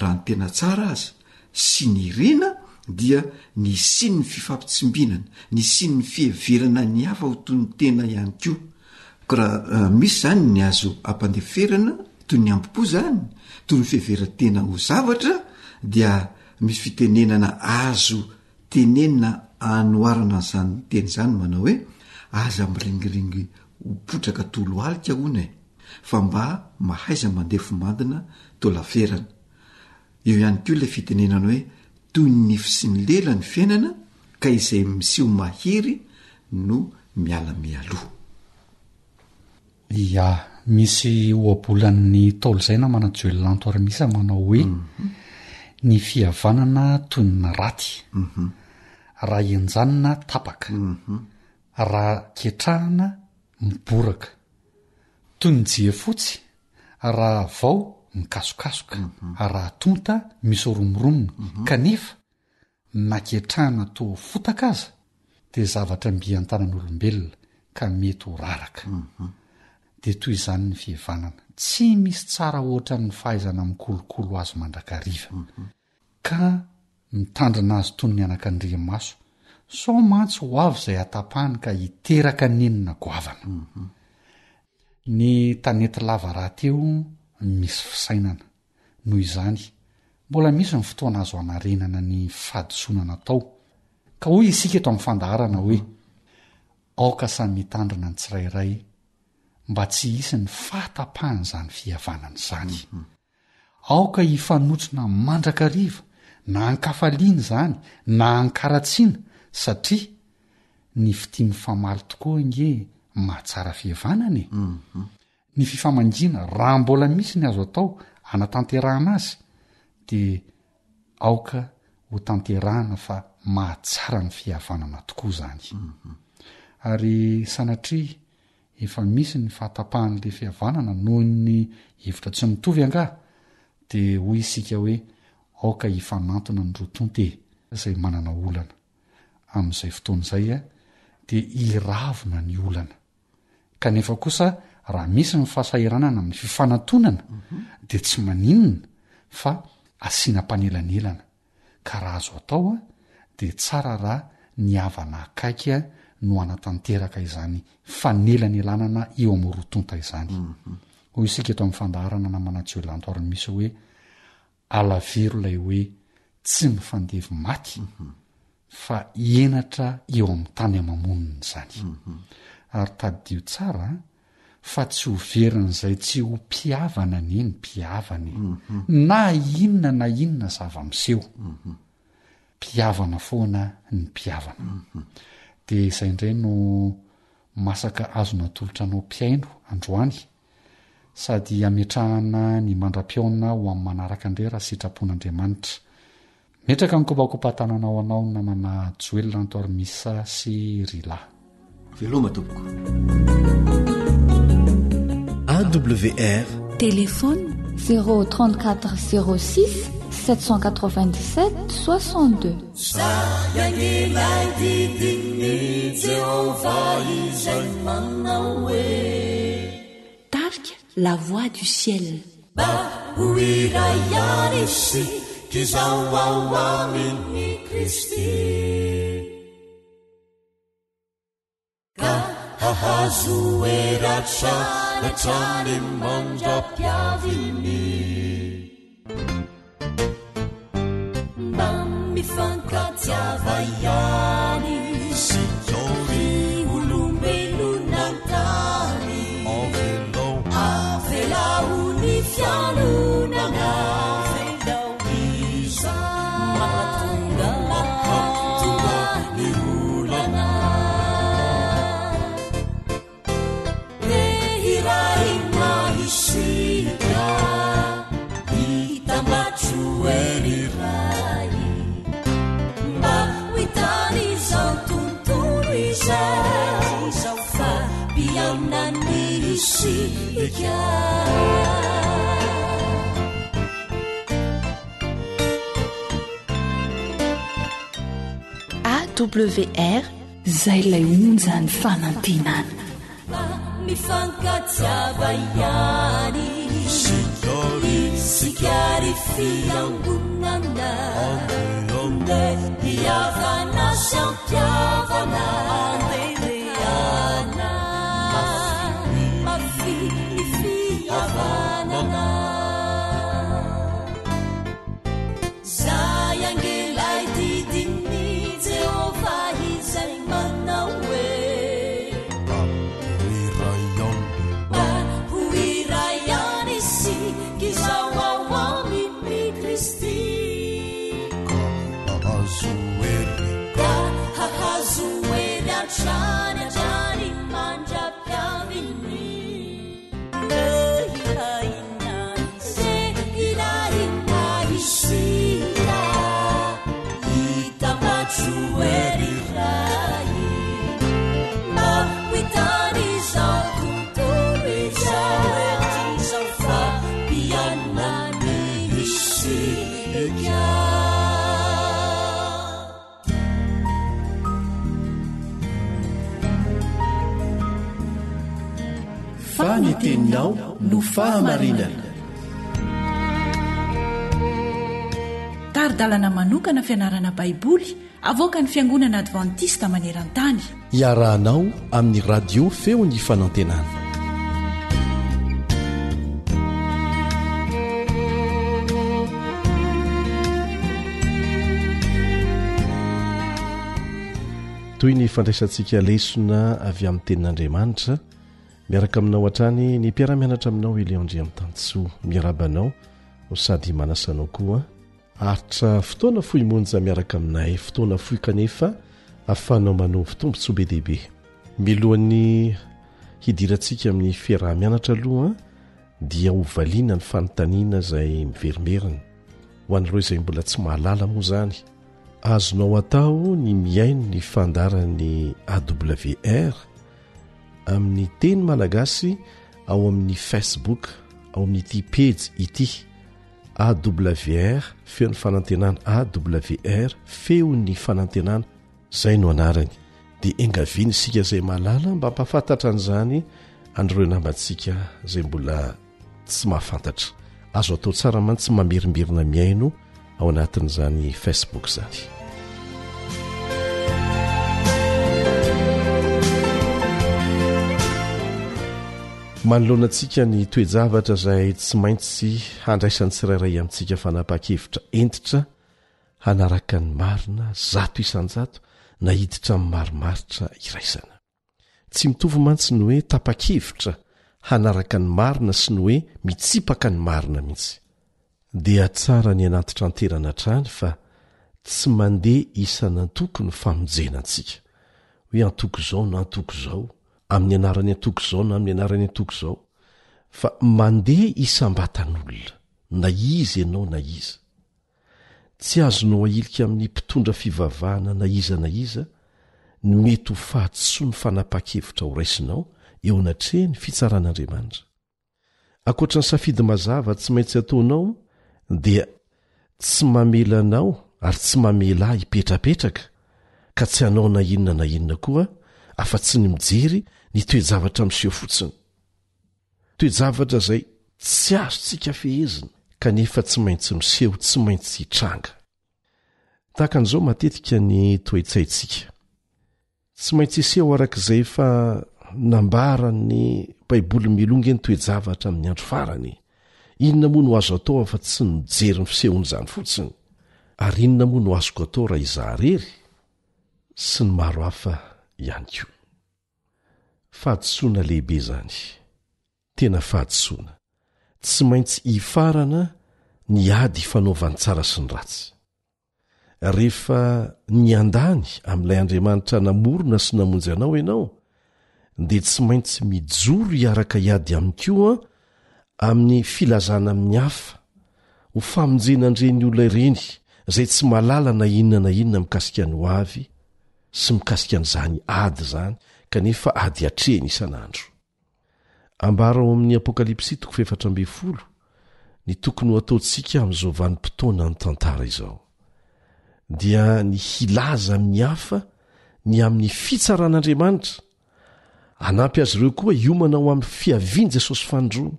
Raha ny tena tsara aza sy ny irina dia ny hisian'ny fifampitsimbinana, ny hisian'ny fiheverana ny hafa ho toy ny tena ihany koa. Ko raha misy izany ny azo ampandeferana toy ny hambom-po izany, toy ny fiheveran-tena ho zavatra dia misy fitenenana azo tenenina anoharana an'izany teny izany manao hoe aza miringiringy ho potraka toa lohalika hono e, fa mba mahaiza mandefomandina toa laferana. Eo ihany koa ilay fitenenana hoe toy ny nify sy ny lela ny fiainana ka izay miseho mahery no miala mialoha. Ia, misy ohabolan'ny Ntaolo izay namana Joel Lanto Armisa manao hoe ny fihavanana toy ny raty, raha henjanina tapaka, raha ketrahana miboraka, toy ny jiafotsy raha vao mikasokasoka, raha tonta misy romoromony, kanefa na ketrahana toa fotaka aza dia zavatra mby an-tanan'olombelona ka mety ho raraka. Dia toy izany ny fihevanana. Tsy misy tsara hoatran'ny fahaizana mikolokolo azy mandrakariva. Ka mitandrina azy toy ny anakandriamaso, sao mantsy ho avy izay hatapahany ka hiteraka nenina goavana. Ny tanety lava rahateo misy fisainana. Noho izany, mbola misy ny fotoana azo hanarenana ny fahadisoana natao. Ka hoy isika eto amin'ny fandaharana hoe, Aoka samy hitandrina ny tsirairay mba tsy hisy ny fahatapahan'izany fihavanana izany. Aoka hifanotrona mandrakariva na an-kafaliana izany na an-karatsiana satria ny fitia mifamaly tokoa ange mahatsara fihavanana e! Ny fifamangiana, raha mbola misy ny azo atao hanatanterahana azy dia aoka ho tanterahana fa mahatsara ny fihavanana tokoa izany. Ary sanatria efa misy ny fahatapahan'ilay fihavanana noho ny hevitra tsy mitovy angaha dia hoy isika hoe aoka hifanantona ny roa tonta e! izay manana olana. Amin'izay fotoana izay dia hiravona ny olana. Kanefa kosa raha misy ny fahasahiranana amin'ny fifanantonana dia tsy maninona fa asiana mpanelanelana. Ka raha azo atao dia tsara raha ny havana akaiky no hanatanteraka izany fanelanelanana eo amin'ny roa tonta izany. Hoy isika eto amin'ny fandaharana namana Joelanto ary misy hoe alaviro ilay hoe. Tsy mifandevo maty fa henatra eo amin'ny tany ama-monina izany. Ary tadidio tsara fa tsy ho verin'izay tsy ho mpihavana anie ny mpihavana e. Na inona na inona zava-miseho. Mpihavana foana ny mpihavana. Dia izay indray no masaka azo natolotra anao mpihaino androany. Sady hametrahana ny mandra-pihaona ho amin'ny manaraka indray raha sitrapon'Andriamanitra. Metraka ny kopakopa-tanana ho anao namana Joel Rantoarimisa sy Rila. Veloma tompoko. AWR. Téléphone 034 06 797 62. Tarika La voix du ciel. Mba ho iray ihany isika izao ao amin'i Kristy. Ka hahazo hery hatrany hatrany mandra-piaviany. Mba mifankatiava ihany isika ry olombelona an-tany. Avelao, avelao ny fialonana. Avelao izany mahatonga, mahatonga ny olana. Te-hirahina isika, hitambatro hery iray, mba ho hitan'izao tontolo izao fa mpianany isika. AWR Zay ilay onjan'ny fanantenana. Mba mifankatiava ihany isika ry fiangonana Ndeha hihavana sy hampihavana Andeha mafy ny fihavanana Zay ange lay didin'i Jehovah izay manao hoe. Mba ho iray ihany. Mba ho iray ihany isika izao ao amin'i Kristy. Ka hahazo hery. Ka hahazo hery hatrany hatrany mandra-piavin'ny. Fa ny teninao no fahamarinana. Tari-dalana manokana fianarana Baiboly avoakan'ny Fiangonana Advantista maneran-tany. Iarahanao amin'ny Radio Feon'ny Fanantenana. Toy ny fandraisantsika lesona avy amin'ny tenin'Andriamanitra, miaraka aminao hatrany ny mpiara-mianatra aminao Elion Andriamitansoa. Miarahaba anao no sady manasa anao koa Haharitra fotoana fohy monja miaraka aminay, fotoana fohy kanefa ahafahanao manovo tombontsoa be dia be. Milohan'ny hidirantsika amin'ny fiaraha-mianatra aloha dia ho valiana ny fanontaniana izay miverimberina. Ho an'ireo izay mbola tsy mahalala moa izany, azonao atao ny mihaino ny fandaharan'ny AWR amin'ny teny malagasy ao amin'ny Facebook, ao amin'ity pejy ity. AWR, Feon'ny Fanantenana AWR, Feon'ny Fanantenana, izay no anarany. Dia engaviana isika izay mahalala mba hampahafantatra an'izany an'ireo namantsika izay mbola tsy mahafantatra. Azo atao tsara mantsy mamerimberina mihaino ao anatin'izany Facebook izany. Manoloana antsika ny toe-javatra izay tsy maintsy handraisan'ny tsirairay amintsika fanapahan-kevitra hentitra. hanaraka ny marina 100% na hiditra amin'ny marimaritra iraisana. Tsy mitovy mantsy ny hoe tapa-kevitra hanaraka ny marina sy ny hoe mitsipaka ny marina mihitsy. Dia tsara ny hanantitranterana hatrany fa tsy mandeha isan'antoko ny famonjena antsika. Hoe antoko izao na antoko izao, amin'ny anaran'ny antoko izao na amin'ny anaran'ny antoko izao. Fa mandeha isam-batan'olona, na iza ianao na iza. Tsy azonao ahilika amin'ny mpitondra fivavahana na iza na iza ny mety ho fahadisoan'ny fanapahan-kevitra horaisinao eo anatrehan'ny fitsaran'Andriamanitra. Ankoatra ny safidy mazava tsy maintsy ataonao dia tsy mamela anao ary tsy mamela ahy hipetrapetraka ka tsy hanao na inona na inona koa afa-tsy ny mijery ny toe-javatra miseho fotsiny. Toe-javatra izay tsy azontsika fehezina kanefa tsy maintsy miseho, tsy maintsy hitranga. Tahaka an'izao matetika ny toe-tsaintsika. Tsy maintsy hiseho araka izay efa nambaran'ny Baiboly mialoha ange ny toe-javatra amin'ny andro farany. Inona moa no azo atao afa-tsy ny mijery ny fisehon'izany fotsiny? Ary inona moa no azoko atao raha izaho irery? Sy ny maro hafa ihany koa. Fahadisoana lehibe izany. Tena fahadisoana. Tsy maintsy hifarana ny ady ifanaovan'ny tsara sy ny ratsy. Rehefa niandany amin'ilay Andriamanitra namorona sy namonjy anao ianao, dia tsy maintsy mijoro hiaraka hiady aminy koa amin'ny filazana amin'ny hafa ho famonjena an'ireny olona ireny izay tsy mahalala na inona na inona mikasika ny hoavy sy mikasika an'izany ady izany kanefa ady atrehiny isan'andro. Ambara ao amin'ny Apokalypsy toko 14 ny tokony ho ataontsika amin'izao vanim-potoanan'ny tantara izao. Dia ny hilaza amin'ny hafa ny amin'ny fitsaran'Andriamanitra, hanampy azy ireo koa hiomana ho amin'ny fiavian'i Jesosy fanindroany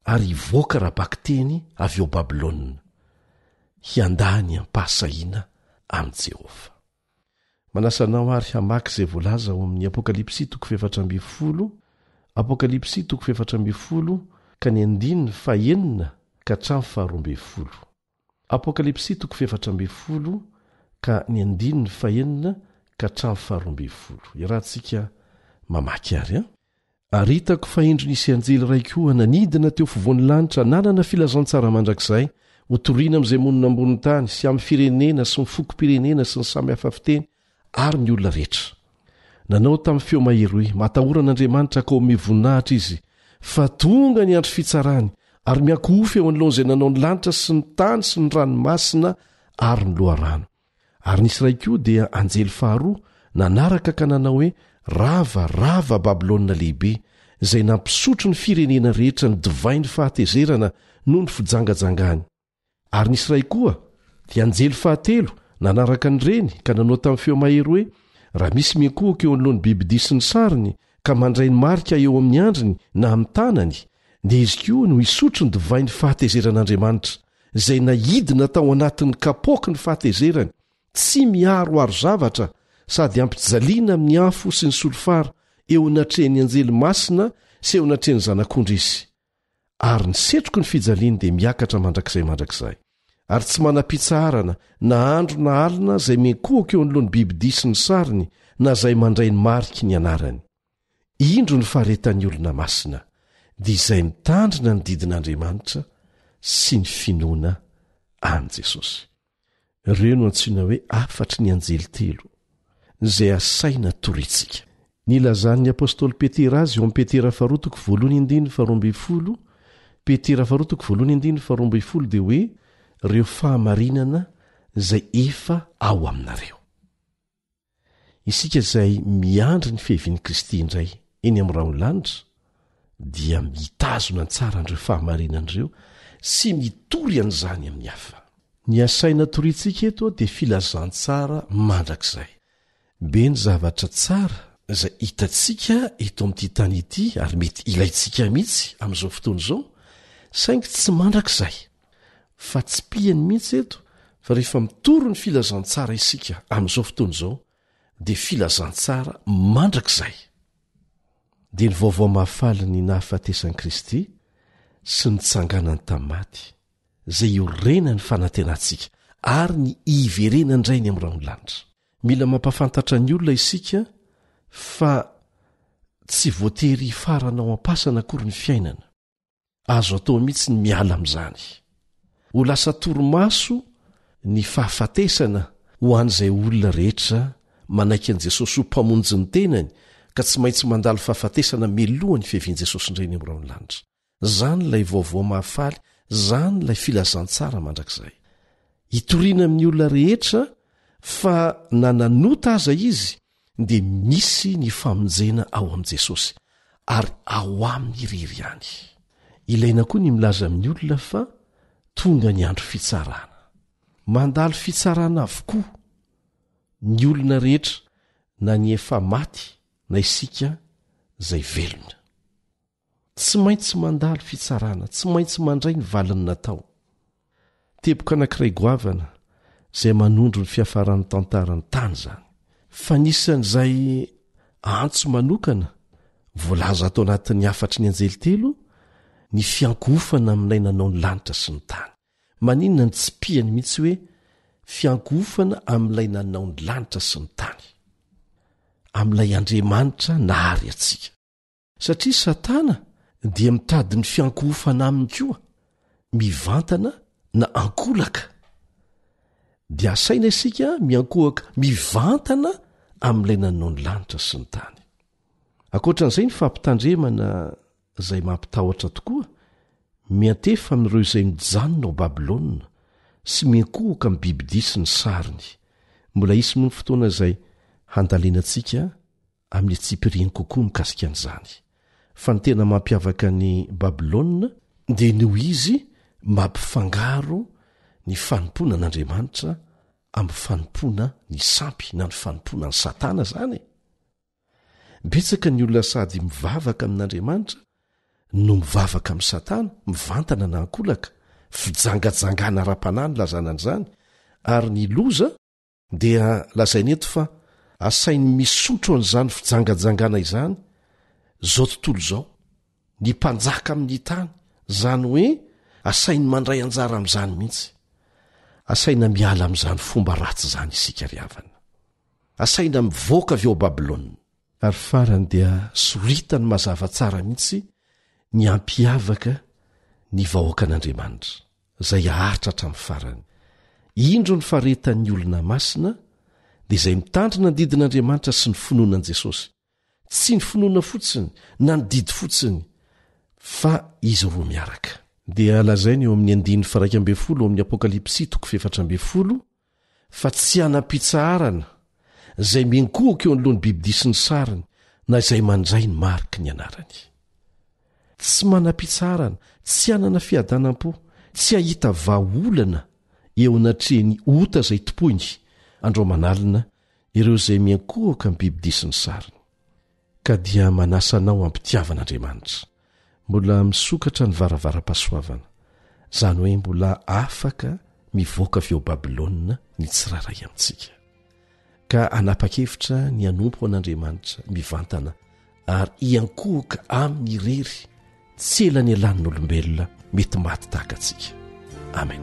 ary hivoaka ara-bakiteny avy ao Babylona, hiandany am-pahasahiana amin'i Jehovah. Manasa anao àry hamaky izay voalaza ao amin'ny Apokalypsy toko 14, Apokalypsy toko 14 ka ny andininy fahenina ka hatramin'ny faharoambinifolo. Apokalypsy toko 14 ka ny andininy fahenina ka hatramin'ny faharoambinifolo. Iarahantsika mamaky àry an! Ary hitako fa indro nisy anjely iray koa nanidina teo afovoan'ny lanitra nanana filazantsara mandrakizay hotorina amin'izay monina ambonin'ny tany sy amin'ny firenena sy ny fokom-pirenena sy ny samy hafa fiteny ary ny olona rehetra. Nanao tamin'ny feo mahery hoe, Matahora an'Andriamanitra ka omeo voninahitra Izy, fa tonga ny andro fitsarany, ary miankohofy eo anoloan'izay nanao ny lanitra sy ny tany sy ny ranomasina ary ny loharano. Ary nisy iray koa dia anjely faharoa nanaraka ka nanao hoe, Rava, rava Babylona lehibe, izay nampisotro ny firenena rehetra ny divain'ny fahatezerana noho ny fijangajangany. Ary nisy iray koa, dia anjely fahatelo, nanaraka ny reny ka nanao tamin'ny feo mahery hoe, Raha misy miankohoka eo anoloan'ny bibidia sy ny sariny, ka mandray ny marika eo amin'ny andriny na amin'ny tanany, dia izy koa no hisotro ny divain'ny fahatezeran'Andriamanitra, izay naidina tao anatin'ny kapoaky ny fahatezerany, tsy miharoharo zavatra sady ampijaliana amin'ny afo sy ny solifara eo anatrehan'ny anjely masina sy eo anatrehan'ny Zanak'ondry izy. Ary ny setroky ny fijaliany dia miakatra mandrakizay mandrakizay. Ary tsy manam-pitsaharana na andro na alina izay miankohoka eo anoloan'ny bibidia sy ny sariny na izay mandray ny mariky ny anarany. Indro ny faharetan'ny olona masina, dia izay mitandrina ny didin'Andriamanitra sy ny finoana an'i Jesosy. Ireo no antsoina hoe hafatry ny anjely telo, izay asaina torintsika. Nilazan'ny apostoly Petera azy eo amin'ny Petera faharoa toko voalohany andininy 12, Petera faharoa toko voalohany andininy 12 dia hoe ireo fahamarinana izay efa ao aminareo. Isika izay miandry ny fiavian'i Kristy indray eny amin'ny rahon'ny lanitra dia mitazona ny tsara an'ireo fahamarinana ireo sy mitory an'izany amin'ny hafa. Ny asaina toriantsika eto dia filazantsara mandrakizay. Be ny zavatra tsara izay hitantsika eto amin'ity tany ity ary mety ilaintsika mihitsy amin'izao fotoana izao, saingy tsy mandrakizay. Fa tsipihany mihitsy eto fa rehefa mitory ny filazantsara isika amin'izao fotoana izao dia filazantsara mandrakizay. Dia ny vaovao mahafaly ny nahafatesan'i Kristy sy ny nitsanganany tamin'ny maty, izay iorenan'ny fanantenantsika. ary ny hiverenany indray any amin'ny rahon'ny lanitra. Mila mampahafantatra ny olona isika fa tsy voatery hifarana ao am-pasana akory ny fiainana. Azo atao mihitsy ny miala amin'izany. Ho lasa torimaso ny fahafatesana ho an'izay olona rehetra manaiky an'i Jesosy ho Mpamonjy ny tenany ka tsy maintsy mandalo fahafatesana mialoha ny fiavian'i Jesosy indray any amin'ny rahon'ny lanitra. Izany ilay vaovao mahafaly, izany ilay filazantsara mandrakizay. Itoriana amin'ny olona rehetra fa na nanota aza izy dia misy ny famonjena ao amin'i Jesosy, ary ao aminy irery ihany. Ilaina koa ny milaza amin'ny olona fa tonga ny andro fitsarana. Mandalo fitsarana avokoa ny olona rehetra na ny efa maty na isika izay velona. Tsy maintsy mandalo fitsarana, tsy maintsy mandray ny valiny natao. Teboka anankiray goavana izay manondro ny fiafaran'ny tantaran'ny tany izany. Fa anisan'izay antso manokana voalaza ato anatin'ny hafatry ny anjely telo ny fiankohofana amin'ilay nanao ny lanitra sy ny tany. Maninona ny tsipihany mihitsy hoe fiankohofana amin'ilay nanao ny lanitra sy ny tany? Amin'ilay Andriamanitra nahary antsika. Satria Satana dia mitady ny fiankohofana aminy koa, mivantana na ankolaka. Dia asaina isika miankohoka mivantana amin'ilay nanao ny lanitra sy ny tany. Ankoatran'izay ny fampitandremana izay mampitahotra tokoa, miantefa amin'ireo izay mijanona ao Babylona sy miankohoka amin'ny bibidia sy ny sariny. Mbola hisy moa ny fotoana izay handalinantsika amin'ny antsipiriany kokoa mikasika an'izany. Fa ny tena mampiavaka an'i Babylona dia noho izy mampifangaro ny fanompoana an'Andriamanitra amin'ny fanompoana ny sampy na ny fanompoana an'i Satana izany e! Betsaka ny olona sady mivavaka amin'Andriamanitra no mivavaka amin'i Satana, mivantana na ankolaka, fijangajangana ara-panahy no ilazana an'izany, ary ny loza Dia lazaina eto fa asainy misotro an'izany fijangajangana izany izao tontolo izao, ny mpanjaka amin'ny tany, izany hoe asainy mandray anjara amin'izany mihitsy. Asaina miala amin'izany fomba ratsy izany isika ry havana. Asaina mivoaka avy ao Babylona. Ary farany dia soritany mazava tsara mihitsy ny hampiavaka ny vahoakan'Andriamanitra. izay haharitra hatramin'ny farany. Indro ny faharetan'ny olona masina, dia izay mitandrina ny didin'Andriamanitra sy ny finoana an'i Jesosy. Tsy ny finoana fotsiny na ny didy fotsiny, fa izy roa miaraka. Dia lazainy eo amin'ny andininy faha-iraika ambin'ny folo ao amin'ny Apokalypsy toko fahefatra ambin'ny folo fa tsy hanam-pitsaharana izay miankohoka eo anoloan'ny bibidia sy ny sariny na izay mandray ny mariky ny anarany. Tsy manam-pitsaharana, tsy hanana fiadanam-po, tsy hahita vahaolana eo anatrehan'ny ota izay tompoiny andro aman'alina ireo izay miankohoka amin'ny bibidia sy ny sariny. Ka dia manasa anao am-pitiavana Andriamanitra. Mbola misokatra ny varavaram-pahasoavana, izany hoe mbola afaka mivoaka avy ao Babylona ny tsirairay amintsika. Ka hanapa-kevitra ny hanompo an'Andriamanitra mivantana ary hiankohoka aminy irery tsy elanelan'olombelona mety maty tahaka antsika. Amen.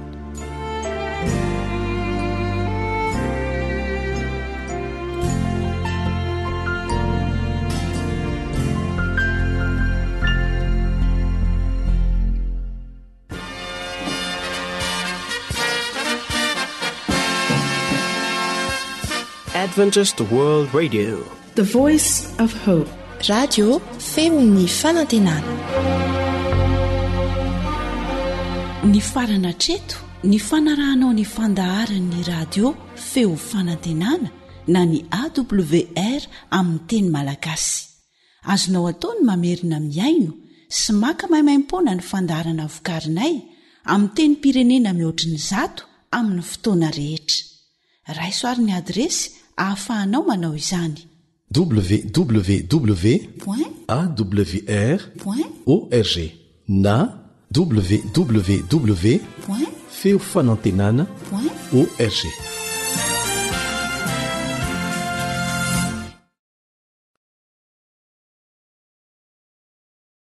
Adventist World Radio. The Voice of Hope. Radio feon'ny fanantenana. Nifarana hatreto ny fanarahanao ny fandaharan'ny radio feo fanantenana na ny AWR amin'ny teny malagasy. Azonao atao ny mamerina mihaino sy maka maimaimpoana ny fandaharana vokarinay amin'ny tenim-pirenena mihoatry ny zato amin'ny fotoana rehetra. Raiso ary ny adiresy ahafahanao manao izany. Www point awr point org na www point feofanantenana point org.